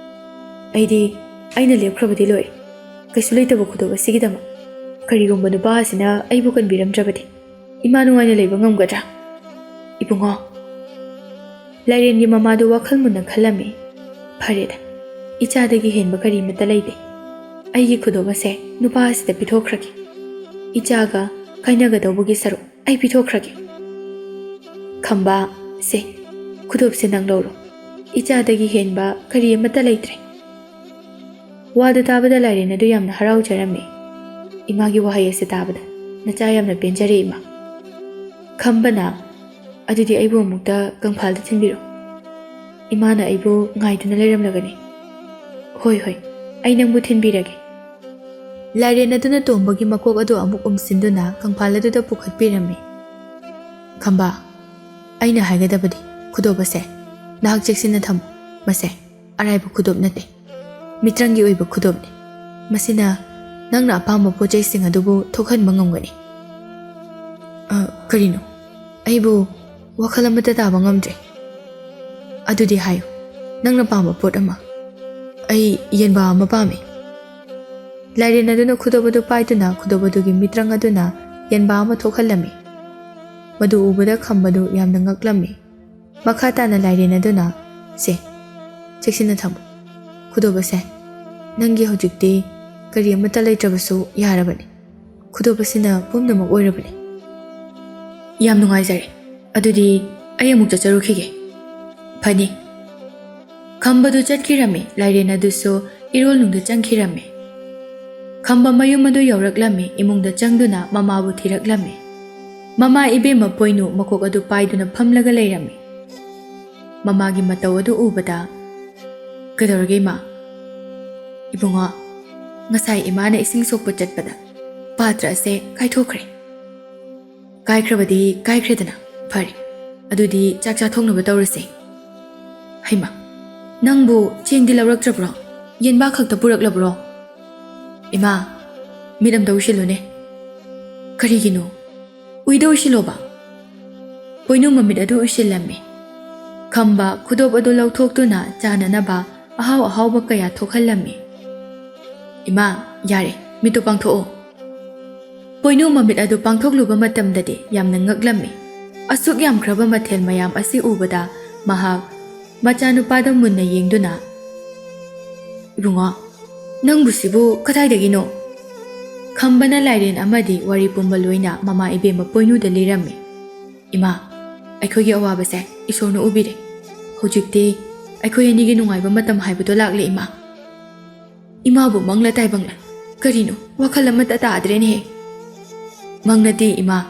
"ꯑꯩꯗꯤ ꯑꯩꯅ ꯂꯦꯞꯈ꯭ꯔꯕꯗꯤ ꯂꯣꯏꯔꯦ꯫ ꯀꯩꯁꯨ ꯂꯩꯇꯕ ꯈꯨꯗꯣꯞ ꯑꯁꯤꯒꯤꯗꯃꯛ꯫ ꯀꯔꯤꯒꯨꯝꯕ ꯅꯨꯄꯥ ꯑꯁꯤꯅ ꯑꯩꯕꯨ ꯀꯟꯕꯤꯔꯝꯗ꯭ꯔꯕꯗꯤ ꯏꯃꯥ ꯅꯨꯡꯉꯥꯏꯅ ꯂꯩꯕ ꯉꯝꯒꯗ꯭ꯔꯥ? ꯏꯕꯨꯡꯉꯣ꯫" ꯂꯥꯏꯔꯦꯟꯒꯤ ꯃꯃꯥꯗꯨ ꯋꯥꯈꯜ ꯃꯨꯟꯅ ꯈꯜꯂꯝꯃꯤ꯫ "ꯐꯔꯦꯗ, ꯏꯆꯥꯗꯒꯤ ꯍꯦꯟꯕ ꯀꯔꯤꯃꯠꯇ ꯂꯩꯇꯦ꯫ ꯑꯩꯒꯤ ꯈꯨꯗꯣꯞ ꯑꯁꯦ ꯅꯨꯄꯥ ꯑꯁꯤꯗ ꯄꯤꯊꯣꯛꯈ꯭ꯔꯒꯦ꯫ ꯏꯆꯥꯒ ꯀꯥꯏꯅꯒꯗꯧꯕꯒꯤ ꯁꯔꯨꯛ ꯑꯩ ꯄꯤꯊꯣꯛꯈ꯭ꯔꯒꯦ꯫" "ꯈꯝꯕ, ꯁꯦ, ꯈꯨꯗꯣꯞꯁꯦ ꯅꯪ ꯂꯧꯔꯣ꯫ ꯏꯆꯥꯗꯒꯤ ꯍꯦꯟꯕ ꯀꯔꯤ ꯑꯃꯠꯇ ꯂꯩꯇ꯭ꯔꯦ꯫" ꯋꯥꯗꯨ ꯇꯥꯕꯗ ꯂꯥꯏꯔꯦꯟ ꯑꯗꯨ ꯌꯥꯝꯅ ꯍꯔꯥꯎꯖꯔꯝꯃꯤ꯫ "ꯏꯃꯥꯒꯤ ꯋꯥꯍꯩ ꯑꯁꯤ ꯇꯥꯕꯗ ꯅꯆꯥ ꯌꯥꯝꯅ ꯄꯦꯟꯖꯔꯦ, ꯏꯃꯥ꯫" "ꯈꯝꯕꯅ, ꯑꯗꯨꯗꯤ ꯑꯩꯕꯨ ꯑꯃꯨꯛꯇ ꯀꯪꯐꯥꯜꯗ ꯊꯤꯟꯕꯤꯔꯣ꯫ ꯏꯃꯥꯅ ꯑꯩꯕꯨ ꯉꯥꯏꯗꯨꯅ ꯂꯩꯔꯝꯂꯒꯅꯤ꯫" "ꯍꯣꯏ, ꯍꯣꯏ, ꯑꯩ ꯅꯪꯕꯨ ꯊꯤꯟꯕꯤꯔꯒꯦ꯫" ꯂꯥꯏꯔꯦꯟ ꯑꯗꯨꯅ ꯇꯣꯝꯕꯒꯤ ꯃꯀꯣꯛ ꯑꯗꯨ ꯑꯃꯨꯛ ꯎꯝꯁꯤꯟꯗꯨꯅ ꯀꯪꯐꯥꯜ ꯑꯗꯨꯗ ꯄꯨꯈꯠꯄꯤꯔꯝꯃꯤ꯫ "ꯈꯝꯕ, ꯑꯩꯅ ꯍꯥꯏꯒꯗꯕꯗꯤ, ꯈꯨꯗꯣꯞ ꯑꯁꯦ ꯅꯍꯥꯛ ꯆꯦꯛꯁꯤꯟꯅ ꯊꯝꯃꯨ꯫ ꯃꯁꯦ ꯑꯔꯥꯏꯕ ꯈꯨꯗꯣꯞ ꯅꯠꯇꯦ꯫ ꯃꯤꯇ꯭ꯔꯪꯒꯤ ꯑꯣꯏꯕ ꯈꯨꯗꯣꯞꯅꯤ꯫ ꯃꯁꯤꯅ ꯅꯪꯅ ꯑꯄꯥꯝꯕ ꯄꯣꯠ ꯆꯩꯁꯤꯡ ꯑꯗꯨꯕꯨ ꯊꯣꯛꯍꯟꯕ ꯉꯝꯒꯅꯤ꯫" "ꯑ, ꯀꯔꯤꯅꯣ? ꯑꯩꯕꯨ ꯋꯥꯈꯜ ꯑꯃꯠꯇ ꯇꯥꯕ ꯉꯝꯗ꯭ꯔꯦ꯫" "ꯑꯗꯨꯗꯤ ꯍꯥꯏꯌꯨ, ꯅꯪꯅ ꯄꯥꯝꯕ ꯄꯣꯠ ꯑꯃ꯫" "ꯑꯩ ꯌꯦꯟꯕꯥ ꯑꯃ ꯄꯥꯝꯃꯤ꯫" ꯂꯥꯏꯔꯦꯟ ꯑꯗꯨꯅ ꯈꯨꯗꯣꯞ ꯑꯗꯨ ꯄꯥꯏꯗꯨꯅ ꯈꯨꯗꯣꯞ ꯑꯗꯨꯒꯤ ꯃꯤꯇ꯭ꯔꯪ ꯑꯗꯨꯅ ꯌꯦꯟꯕꯥ ꯑꯃ ꯊꯣꯛꯍꯜꯂꯝꯃꯤ꯫ ꯃꯗꯨ ꯎꯕꯗ ꯈꯝꯕꯗꯨ ꯌꯥꯝꯅ ꯉꯛꯂꯝꯃꯤ꯫ ꯃꯈꯥ ꯇꯥꯅ ꯂꯥꯏꯔꯦꯟ ꯑꯗꯨꯅ, "ꯁꯦ, ꯆꯦꯛꯁꯤꯟꯅ ꯊꯝꯃꯨ꯫ ꯈꯨꯗꯣꯞ ꯑꯁꯦ ꯅꯪꯒꯤ ꯍꯧꯖꯤꯛꯇꯤ ꯀꯔꯤ ꯑꯃꯠꯇ ꯂꯩꯇ꯭ꯔꯕꯁꯨ ꯌꯥꯔꯕꯅꯤ꯫ ꯈꯨꯗꯣꯞ ꯑꯁꯤꯅ ꯄꯨꯝꯅꯃꯛ ꯑꯣꯏꯔꯕꯅꯤ꯫" "ꯌꯥꯝ ꯅꯨꯡꯉꯥꯏꯖꯔꯦ꯫ ꯑꯗꯨꯗꯤ ꯑꯩ ꯑꯃꯨꯛ ꯆꯠꯆꯔꯨꯈꯤꯒꯦ꯫" "ꯐꯅꯤ, ꯈꯝꯕꯗꯨ ꯆꯠꯈꯤꯔꯝꯃꯤ, ꯂꯥꯏꯔꯦꯟ ꯑꯗꯨꯁꯨ ꯏꯔꯣꯜꯅꯨꯡꯗ ꯆꯪꯈꯤꯔꯝꯃꯤ꯫ ꯈꯝꯕ ꯃꯌꯨꯝ ꯑꯗꯨ ꯌꯧꯔꯛꯂꯝꯃꯤ, ꯏꯃꯨꯡꯗ ꯆꯪꯗꯨꯅ ꯃꯃꯥꯕꯨ ꯊꯤꯔꯛꯂꯝꯃꯤ꯫ "ꯃꯃꯥ, ꯏꯕꯦꯝꯃ ꯄꯣꯏꯅꯨ ꯃꯀꯣꯛ ꯑꯗꯨ ꯄꯥꯏꯗꯨꯅ ꯐꯝꯂꯒ ꯂꯩꯔꯝꯃꯤ꯫" ꯃꯃꯥꯒꯤ ꯃꯇꯧ ꯑꯗꯨ ꯎꯕꯗ, "ꯀꯩꯗꯧꯔꯒꯦ ꯏꯃꯥ?" "ꯏꯕꯨꯡꯉꯣ, ꯉꯁꯥꯏ ꯏꯃꯥꯅ ꯏꯁꯤꯡ ꯁꯣꯛꯄ ꯆꯠꯄꯗ ꯄꯥꯇ꯭ꯔ ꯑꯁꯦ ꯀꯥꯏꯊꯣꯛꯈ꯭ꯔꯦ꯫" "ꯀꯥꯏꯈ꯭ꯔꯕꯗꯤ ꯀꯥꯏꯈ꯭ꯔꯦꯗꯅ, ꯐꯔꯦ, ꯑꯗꯨꯗꯤ ꯆꯥꯛ ꯆꯥꯊꯣꯛꯅꯕ ꯇꯧꯔꯁꯦ꯫" "ꯍꯩꯃꯥ, ꯅꯪꯕꯨ ꯆꯦꯡꯗꯤ ꯂꯧꯔꯛꯇ꯭ꯔꯕ꯭ꯔꯣ? ꯌꯦꯟꯕꯥ ꯈꯛꯇ ꯄꯨꯔꯛꯂꯕ꯭ꯔꯣ?" "ꯏꯃꯥ, ꯃꯤꯠ ꯑꯝꯇ ꯎꯏꯁꯤꯜꯂꯨꯅꯦ꯫" "ꯀꯔꯤꯒꯤꯅꯣ? ꯎꯏꯗ ꯎꯏꯁꯤꯜꯂꯣꯕ꯫" ꯄꯣꯏꯅꯨ ꯃꯃꯤꯠ ꯑꯗꯨ ꯎꯏꯁꯤꯜꯂꯝꯃꯤ꯫ ꯈꯝꯕ ꯈꯨꯗꯣꯞ ꯑꯗꯨ ꯂꯧꯊꯣꯛꯇꯨꯅ ꯆꯥꯅꯅꯕ ꯑꯍꯥꯎ ꯑꯍꯥꯎꯕ ꯀꯌꯥ ꯊꯣꯛꯍꯜꯂꯝꯃꯤ꯫ "ꯏꯃꯥ, ꯌꯥꯔꯦ, ꯃꯤꯠꯇꯨ ꯄꯥꯡꯊꯣꯛꯑꯣ꯫" ꯄꯣꯏꯅꯨ ꯃꯃꯤꯠ ꯑꯗꯨ ꯄꯥꯡꯊꯣꯛꯂꯨꯕ ꯃꯇꯝꯗꯗꯤ ꯌꯥꯝꯅ ꯉꯛꯂꯝꯃꯤ꯫ ꯑꯁꯨꯛ ꯌꯥꯝꯈ꯭ꯔꯕ ꯃꯊꯦꯜ ꯃꯌꯥꯝ ꯑꯁꯤ ꯎꯕꯗ ꯃꯍꯥꯛ ꯃꯆꯥꯅꯨꯄꯥꯗ ꯃꯨꯟꯅ ꯌꯦꯡꯗꯨꯅ, "ꯏꯕꯨꯡꯉꯣ, ꯅꯪꯕꯨ ꯁꯤꯕꯨ ꯀꯗꯥꯏꯗꯒꯤꯅꯣ?" ꯈꯝꯕꯅ ꯂꯥꯏꯔꯦꯟ ꯑꯃꯗꯤ ꯋꯥꯔꯤ ꯄꯨꯝꯕ ꯂꯣꯏꯅ ꯃꯃꯥ ꯏꯕꯦꯝꯃ ꯄꯣꯏꯅꯨꯗ ꯂꯤꯔꯝꯃꯤ꯫ "ꯏꯃꯥ, ꯑꯩꯈꯣꯏꯒꯤ ꯑꯋꯥꯕꯁꯦ ꯏꯁꯣꯔꯅ ꯎꯕꯤꯔꯦ꯫ ꯍꯧꯖꯤꯛꯇꯤ ꯑꯩꯈꯣꯏ ꯑꯅꯤꯒꯤ ꯅꯨꯡꯉꯥꯏꯕ ꯃꯇꯝ ꯍꯥꯏꯕꯗꯣ ꯂꯥꯛꯂꯦ, ꯏꯃꯥ꯫" "ꯏꯃꯥꯕꯨ ꯃꯪꯂ ꯇꯥꯏꯕꯪꯂ? ꯀꯔꯤꯅꯣ, ꯋꯥꯈꯜ ꯑꯃꯠꯇ ꯇꯥꯗ꯭ꯔꯦꯅꯦꯍꯦ꯫" "ꯃꯪ ꯅꯠꯇꯦ, ꯏꯃꯥ꯫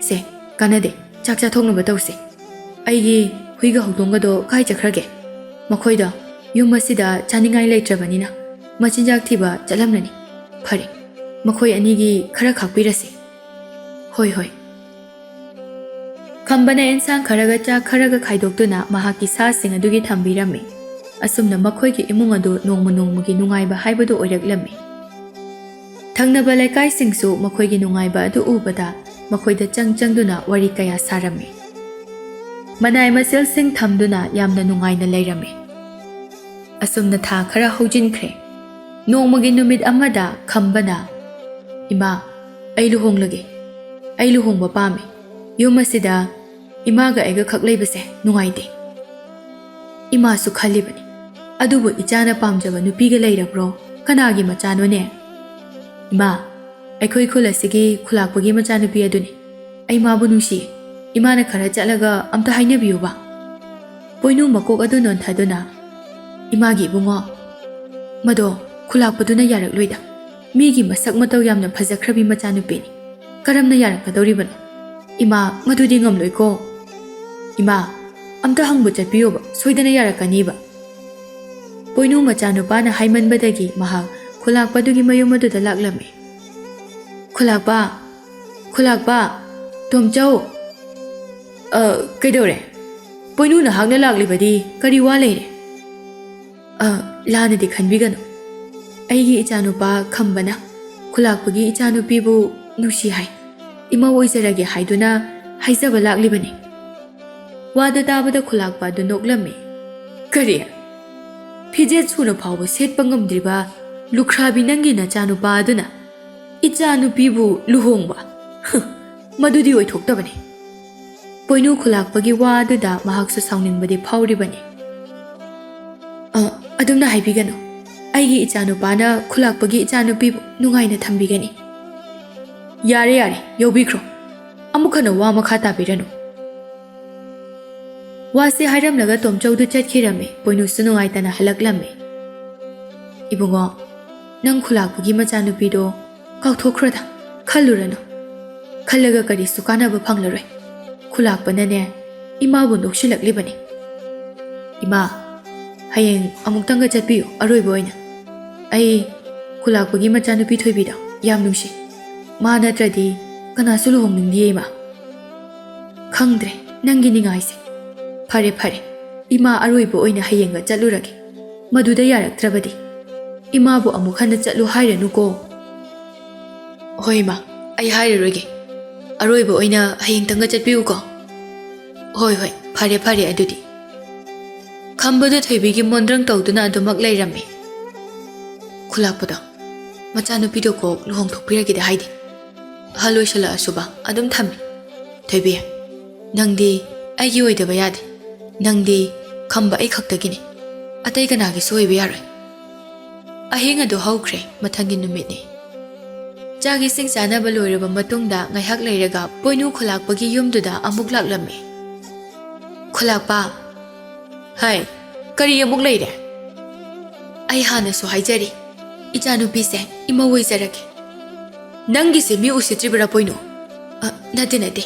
ꯁꯦ, ꯀꯥꯟꯅꯗꯦ, ꯆꯥꯛ ꯆꯥꯊꯣꯛꯅꯕ ꯇꯧꯁꯦ꯫ ꯑꯩꯒꯤ ꯍꯨꯏꯒ ꯍꯧꯗꯣꯡꯒꯗꯣ ꯀꯥꯏ ꯆꯠꯈ꯭ꯔꯒꯦ? ꯃꯈꯣꯏꯗꯣ ꯌꯨꯝ ꯑꯁꯤꯗ ꯆꯥꯅꯤꯡꯉꯥꯏ ꯂꯩꯇ꯭ꯔꯕꯅꯤꯅ ꯃꯆꯤꯟꯖꯥꯛ ꯊꯤꯕ ꯆꯠꯂꯝꯂꯅꯤ꯫ ꯐꯔꯦ, ꯃꯈꯣꯏ ꯑꯅꯤꯒꯤ ꯈꯔ ꯈꯥꯛꯄꯤꯔꯁꯤ꯫" "ꯍꯣꯏ, ꯍꯣꯏ꯫" ꯈꯝꯕꯅ ꯑꯦꯟꯁꯥꯡ ꯈꯔꯒ ꯆꯥꯛ ꯈꯔꯒ ꯈꯥꯏꯗꯣꯛꯇꯨꯅ ꯃꯍꯥꯛꯀꯤ ꯁꯥꯁꯤꯡ ꯑꯗꯨꯒꯤ ꯊꯝꯕꯤꯔꯝꯃꯤ꯫ ꯑꯁꯨꯝꯅ ꯃꯈꯣꯏꯒꯤ ꯏꯃꯨꯡ ꯑꯗꯨ ꯅꯣꯡꯃ ꯅꯣꯡꯃꯒꯤ ꯅꯨꯡꯉꯥꯏꯕ ꯍꯥꯏꯕꯗꯨ ꯑꯣꯏꯔꯛꯂꯝꯃꯤ꯫ ꯊꯪꯅꯕ ꯂꯩꯀꯥꯏꯁꯤꯡꯁꯨ ꯃꯈꯣꯏꯒꯤ ꯅꯨꯡꯉꯥꯏꯕ ꯑꯗꯨ ꯎꯕꯗ ꯃꯈꯣꯏꯗ ꯆꯪ ꯆꯪꯗꯨꯅ ꯋꯥꯔꯤ ꯀꯌꯥ ꯁꯥꯔꯝꯃꯤ꯫ ꯃꯅꯥꯏ ꯃꯁꯤꯜꯁꯤꯡ ꯊꯝꯗꯨꯅ ꯌꯥꯝꯅ ꯅꯨꯡꯉꯥꯏꯅ ꯂꯩꯔꯝꯃꯤ꯫ ꯑꯁꯨꯝꯅ ꯊꯥ ꯈꯔ ꯍꯧꯖꯤꯟꯈ꯭ꯔꯦ꯫ ꯅꯣꯡꯃꯒꯤ ꯅꯨꯃꯤꯠ ꯑꯃꯗ ꯈꯝꯕꯅ, "ꯏꯃꯥ, ꯑꯩ ꯂꯨꯍꯣꯡꯂꯒꯦ꯫ ꯑꯩ ꯂꯨꯍꯣꯡꯕ ꯄꯥꯝꯃꯤ꯫ ꯌꯨꯝ ꯑꯁꯤꯗ ꯏꯃꯥꯒ ꯑꯩꯒ ꯈꯛ ꯂꯩꯕꯁꯦ ꯅꯨꯡꯉꯥꯏꯇꯦ꯫" ꯏꯃꯥꯁꯨ ꯈꯜꯂꯤꯕꯅꯤ, "ꯑꯗꯨꯕꯨ ꯏꯆꯥꯅ ꯄꯥꯝꯖꯕ ꯅꯨꯄꯤꯒ ꯂꯩꯔꯕ꯭ꯔꯣ? ꯀꯅꯥꯒꯤ ꯃꯆꯥꯅꯣꯅꯦ?" "ꯏꯃꯥ, ꯑꯩꯈꯣꯏ ꯈꯨꯜ ꯑꯁꯤꯒꯤ ꯈꯨꯂꯥꯛꯄꯒꯤ ꯃꯆꯥꯅꯨꯄꯤ ꯑꯗꯨꯅꯤ꯫ ꯑꯩ ꯃꯥꯕꯨ ꯅꯨꯡꯁꯤꯌꯦ꯫ ꯏꯃꯥꯅ ꯈꯔ ꯆꯠꯂꯒ ꯑꯝꯇ ꯍꯥꯏꯅꯕꯤꯌꯨꯕ꯫" ꯄꯣꯏꯅꯨ ꯃꯀꯣꯛ ꯑꯗꯨ ꯅꯣꯟꯊꯗꯨꯅ, ꯏꯃꯥꯒꯤ ꯏꯕꯨꯡꯉꯣ, ꯃꯗꯣ ꯈꯨꯂꯥꯛꯄꯗꯨꯅ ꯌꯥꯔꯛꯂꯣꯏꯗ꯫ ꯃꯤꯒꯤ ꯃꯁꯛ ꯃꯇꯧ ꯌꯥꯝꯅ ꯐꯖꯈ꯭ꯔꯕꯤ ꯃꯆꯥꯅꯨꯄꯤꯅꯤ꯫ ꯀꯔꯝꯅ ꯌꯥꯔꯛꯀꯗꯧꯔꯤꯕꯅꯣ? ꯏꯃꯥ, ꯃꯗꯨꯗꯤ ꯉꯝꯂꯣꯏꯀꯣ꯫ ꯏꯃꯥ, ꯑꯝꯇ ꯍꯪꯕ ꯆꯠꯄꯤꯌꯣꯕ, ꯁꯣꯏꯗꯅ ꯌꯥꯔꯛꯀꯅꯤꯕ꯫ ꯄꯣꯏꯅꯨ ꯃꯆꯥꯅꯨꯄꯥꯅ ꯍꯥꯏꯃꯟꯕꯗꯒꯤ ꯃꯍꯥꯛ ꯈꯨꯂꯥꯛꯄꯗꯨꯒꯤ ꯃꯌꯨꯝ ꯑꯗꯨꯗ ꯂꯥꯛꯂꯝꯃꯤ꯫ "ꯈꯨꯂꯥꯛꯄ, ꯈꯨꯂꯥꯛꯄ, ꯇꯣꯝꯆꯧ!" "ꯑ, ꯀꯩꯗꯧꯔꯦ? ꯄꯣꯏꯅꯨ ꯅꯍꯥꯛꯅ ꯂꯥꯛꯂꯤꯕꯗꯤ ꯀꯔꯤ ꯋꯥ ꯂꯩꯔꯦ?" "ꯑ, ꯂꯥꯟꯅꯗꯤ ꯈꯟꯕꯤꯒꯅꯨ꯫ ꯑꯩꯒꯤ ꯏꯆꯥꯅꯨꯄꯥ ꯈꯝꯕꯅ ꯈꯨꯂꯥꯛꯄꯒꯤ ꯏꯆꯥꯅꯨꯄꯤꯕꯨ ꯅꯨꯡꯁꯤ ꯍꯥꯏ꯫ ꯏꯃꯧ ꯑꯣꯏꯖꯔꯒꯦ ꯍꯥꯏꯗꯨꯅ ꯍꯥꯏꯖꯕ ꯂꯥꯛꯂꯤꯕꯅꯤ꯫" ꯋꯥꯗꯨ ꯇꯥꯕꯗ ꯈꯨꯂꯥꯛꯄ ꯑꯗꯨ ꯅꯣꯛꯂꯝꯃꯤ꯫ "ꯀꯔꯤ? ꯐꯤꯖꯦꯠ ꯁꯨꯅ ꯐꯥꯎꯕ ꯁꯦꯠꯄ ꯉꯝꯗ꯭ꯔꯤꯕ ꯂꯨꯈ꯭ꯔꯥꯕꯤ ꯅꯪꯒꯤ ꯅꯆꯥꯅꯨꯄꯥ ꯑꯗꯨꯅ ꯏꯆꯥꯅꯨꯄꯤꯕꯨ ꯂꯨꯍꯣꯡꯕ? ꯍ, ꯃꯗꯨꯗꯤ ꯑꯣꯏꯊꯣꯛꯇꯕꯅꯤ꯫" ꯄꯣꯏꯅꯨ ꯈꯨꯂꯥꯛꯄꯒꯤ ꯋꯥ ꯑꯗꯨꯗ ꯃꯍꯥꯛꯁꯨ ꯁꯥꯎꯅꯤꯡꯕꯗꯤ ꯐꯥꯎꯔꯤꯕꯅꯤ꯫ "ꯑ, ꯑꯗꯨꯝꯅ ꯍꯥꯏꯕꯤꯒꯅꯨ꯫ ꯑꯩꯒꯤ ꯏꯆꯥꯅꯨꯄꯥꯅ ꯈꯨꯂꯥꯛꯄꯒꯤ ꯏꯆꯥꯅꯨꯄꯤꯕꯨ ꯅꯨꯡꯉꯥꯏꯅ ꯊꯝꯕꯤꯒꯅꯤ꯫" "ꯌꯥꯔꯦ, ꯌꯥꯔꯦ, ꯌꯧꯕꯤꯈ꯭ꯔꯣ꯫ ꯑꯃꯨꯛ ꯍꯟꯅ ꯋꯥ ꯃꯈꯥ ꯇꯥꯕꯤꯔꯅꯨ꯫" ꯋꯥꯁꯤ ꯍꯥꯏꯔꯝꯂꯒ ꯇꯣꯝꯆꯧꯗꯨ ꯆꯠꯈꯤꯔꯝꯃꯤ꯫ ꯄꯣꯏꯅꯨꯁꯨ ꯅꯨꯡꯉꯥꯏꯇꯅ ꯍꯜꯂꯛꯂꯝꯃꯤ꯫ "ꯏꯕꯨꯡꯉꯣ, ꯅꯪ ꯈꯨꯂꯥꯛꯄꯒꯤ ꯃꯆꯥꯅꯨꯄꯤꯗꯣ ꯀꯥꯎꯊꯣꯛꯈ꯭ꯔꯣꯗ, ꯈꯜꯂꯨꯔꯅꯨ꯫ ꯈꯜꯂꯒ ꯀꯔꯤꯁꯨ ꯀꯥꯟꯅꯕ ꯐꯪꯂꯔꯣꯏ꯫ ꯈꯨꯂꯥꯛꯄꯅꯅꯦ, ꯏꯃꯥꯕꯨ ꯅꯣꯛꯁꯤꯜꯂꯛꯂꯤꯕꯅꯤ꯫" "ꯏꯃꯥ, ꯍꯌꯦꯡ ꯑꯃꯨꯛꯇꯪꯒ ꯆꯠꯄꯤꯌꯨ, ꯑꯔꯣꯏꯕ ꯑꯣꯏꯅ꯫ ꯑꯩ ꯈꯨꯂꯥꯛꯄꯒꯤ ꯃꯆꯥꯅꯨꯄꯤ ꯊꯣꯏꯕꯤꯗꯣ ꯌꯥꯝ ꯅꯨꯡꯁꯤ꯫ ꯃꯥ ꯅꯠꯇ꯭ꯔꯗꯤ ꯀꯅꯥꯁꯨ ꯂꯨꯍꯣꯡꯅꯤꯡꯗꯤꯌꯦ, ꯏꯃꯥ꯫" "ꯈꯪꯗ꯭ꯔꯦ ꯅꯪꯒꯤ ꯅꯤꯡꯉꯥꯏꯁꯦ꯫ ꯐꯔꯦ, ꯐꯔꯦ, ꯏꯃꯥ ꯑꯔꯣꯏꯕ ꯑꯣꯏꯅ ꯍꯌꯦꯡꯒ ꯆꯠꯂꯨꯔꯒꯦ꯫ ꯃꯗꯨꯗ ꯌꯥꯔꯛꯇ꯭ꯔꯕꯗꯤ ꯏꯃꯥꯕꯨ ꯑꯃꯨꯛ ꯍꯟꯅ ꯆꯠꯂꯨ ꯍꯥꯏꯔꯅꯨꯀꯣ꯫" "ꯍꯣꯏ ꯏꯃꯥ, ꯑꯩ ꯍꯥꯏꯔꯔꯣꯏꯒꯦ꯫ ꯑꯔꯣꯏꯕ ꯑꯣꯏꯅ ꯍꯌꯦꯡꯇꯪꯒ ꯆꯠꯄꯤꯌꯨꯀꯣ꯫" "ꯍꯣꯏ, ꯍꯣꯏ, ꯐꯔꯦ, ꯐꯔꯦ ꯑꯗꯨꯗꯤ꯫" ꯈꯝꯕꯗꯨ ꯊꯣꯏꯕꯤꯒꯤ ꯃꯣꯟꯗ꯭ꯔꯪ ꯇꯧꯗꯨꯅ ꯑꯗꯨꯃꯛ ꯂꯩꯔꯝꯃꯤ꯫ ꯈꯨꯂꯥꯛꯄꯗꯣ, ꯃꯆꯥꯅꯨꯄꯤꯗꯣ ꯀꯣꯛ ꯂꯨꯍꯣꯡꯊꯣꯛꯄꯤꯔꯒꯦꯗꯤ ꯍꯥꯏꯗꯦ꯫ ꯑꯍꯜ ꯑꯣꯏꯁꯜꯂꯛꯑꯁꯨꯕ ꯑꯗꯨꯝ ꯊꯝꯃꯤ꯫ "ꯊꯣꯏꯕꯤ, ꯅꯪꯗꯤ ꯑꯩꯒꯤ ꯑꯣꯏꯗꯕ ꯌꯥꯗꯦ꯫ ꯅꯪꯗꯤ ꯈꯝꯕ ꯑꯩ ꯈꯛꯇꯒꯤꯅꯤ꯫ ꯑꯇꯩ ꯀꯅꯥꯒꯤꯁꯨ ꯑꯣꯏꯕ ꯌꯥꯔꯣꯏ꯫" ꯑꯍꯤꯡ ꯑꯗꯨ ꯍꯧꯈ꯭ꯔꯦ꯫ ꯃꯊꯪꯒꯤ ꯅꯨꯃꯤꯠꯅꯤ꯫ ꯆꯥꯛ ꯏꯁꯤꯡ ꯆꯥꯅꯕ ꯂꯣꯏꯔꯕ ꯃꯇꯨꯡꯗ ꯉꯥꯏꯍꯥꯛ ꯂꯩꯔꯒ ꯄꯣꯏꯅꯨ ꯈꯨꯂꯥꯛꯄꯒꯤ ꯌꯨꯝꯗꯨꯗ ꯑꯃꯨꯛ ꯂꯥꯛꯂꯝꯃꯤ꯫ "ꯈꯨꯂꯥꯛꯄ꯫" "ꯍꯥꯏ, ꯀꯔꯤ ꯑꯃꯨꯛ ꯂꯩꯔꯦ?" ꯑꯩ ꯍꯥꯟꯅꯁꯨ ꯍꯥꯏꯖꯔꯤ, ꯏꯆꯥꯅꯨꯄꯤꯁꯦ ꯏꯃꯧ ꯑꯣꯏꯖꯔꯒꯦ꯫ ꯅꯪꯒꯤꯁꯦ ꯃꯤ ꯎꯁꯤꯠꯇ꯭ꯔꯤꯕ꯭ꯔꯥ ꯄꯣꯏꯅꯨ? ꯑ, ꯅꯠꯇꯦ, ꯅꯠꯇꯦ꯫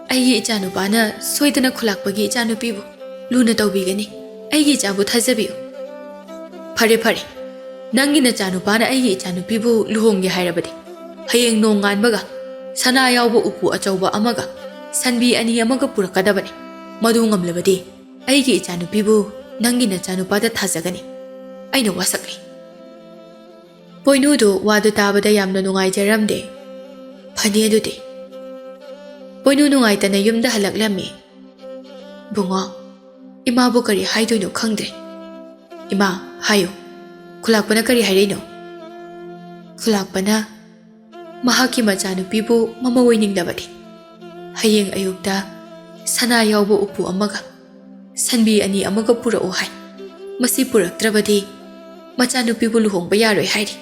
ꯑꯩꯒꯤ ꯏꯆꯥꯅꯨꯄꯥꯅ ꯁꯣꯏꯗꯅ ꯈꯨꯂꯥꯛꯄꯒꯤ ꯏꯆꯥꯅꯨꯄꯤꯕꯨ ꯂꯨꯅ ꯇꯧꯕꯤꯒꯅꯤ꯫ ꯑꯩꯒꯤ ꯏꯆꯥꯕꯨ ꯊꯥꯖꯕꯤꯌꯨ꯫ ꯐꯔꯦ, ꯐꯔꯦ꯫ ꯅꯪꯒꯤ ꯅꯆꯥꯅꯨꯄꯥꯅ ꯑꯩꯒꯤ ꯏꯆꯥꯅꯨꯄꯤꯕꯨ ꯂꯨꯍꯣꯡꯒꯦ ꯍꯥꯏꯔꯕꯗꯤ, ꯍꯌꯦꯡ ꯅꯣꯡꯉꯥꯟꯕꯒ ꯁꯅꯥ ꯌꯥꯎꯕ ꯎꯄꯨ ꯑꯆꯧꯕ ꯑꯃꯒ ꯁꯟꯕꯤ ꯑꯅꯤ ꯑꯃꯒ ꯄꯨꯔꯛꯀꯗꯕꯅꯤ꯫ ꯃꯗꯨ ꯉꯝꯂꯕꯗꯤ ꯑꯩꯒꯤ ꯏꯆꯥꯅꯨꯄꯤꯕꯨ ꯅꯪꯒꯤ ꯅꯆꯥꯅꯨꯄꯥꯗ ꯊꯥꯖꯒꯅꯤ꯫ ꯑꯩꯅ ꯋꯥꯁꯛꯂꯤ꯫ ꯄꯣꯏꯅꯨꯗꯨ ꯋꯥꯗꯨ ꯇꯥꯕꯗ ꯌꯥꯝꯅ ꯅꯨꯡꯉꯥꯏꯖꯔꯝꯗꯦ꯫ ꯐꯅꯤ ꯑꯗꯨꯗꯤ꯫ ꯄꯣꯏꯅꯨ ꯅꯨꯡꯉꯥꯏꯇꯅ ꯌꯨꯝꯗ ꯍꯜꯂꯛꯂꯝꯃꯤ꯫ "ꯕꯨꯡꯉꯣ, ꯏꯃꯥꯕꯨ ꯀꯔꯤ ꯍꯥꯏꯗꯣꯏꯅꯣ ꯈꯪꯗ꯭ꯔꯦ꯫ ꯏꯃꯥ, ꯍꯥꯏꯌꯨ, ꯈꯨꯂꯥꯛꯄꯅ ꯀꯔꯤ ꯍꯥꯏꯔꯛꯏꯅꯣ?" ꯈꯨꯂꯥꯛꯄꯅ ꯃꯍꯥꯛꯀꯤ ꯃꯆꯥꯅꯨꯄꯤꯕꯨ ꯃꯃꯧ ꯑꯣꯏꯅꯤꯡꯂꯕꯗꯤ, ꯍꯌꯦꯡ ꯑꯌꯨꯛꯇ ꯁꯅꯥ ꯌꯥꯎꯕ ꯎꯄꯨ ꯑꯃꯒ ꯁꯟꯕꯤ ꯑꯅꯤ ꯑꯃꯒ ꯄꯨꯔꯛꯎ ꯍꯥꯏ꯫ ꯃꯁꯤ ꯄꯨꯔꯛꯇ꯭ꯔꯕꯗꯤ ꯃꯆꯥꯅꯨꯄꯤꯕꯨ ꯂꯨꯍꯣꯡꯕ ꯌꯥꯔꯣꯏ ꯍꯥꯏꯔꯤ꯫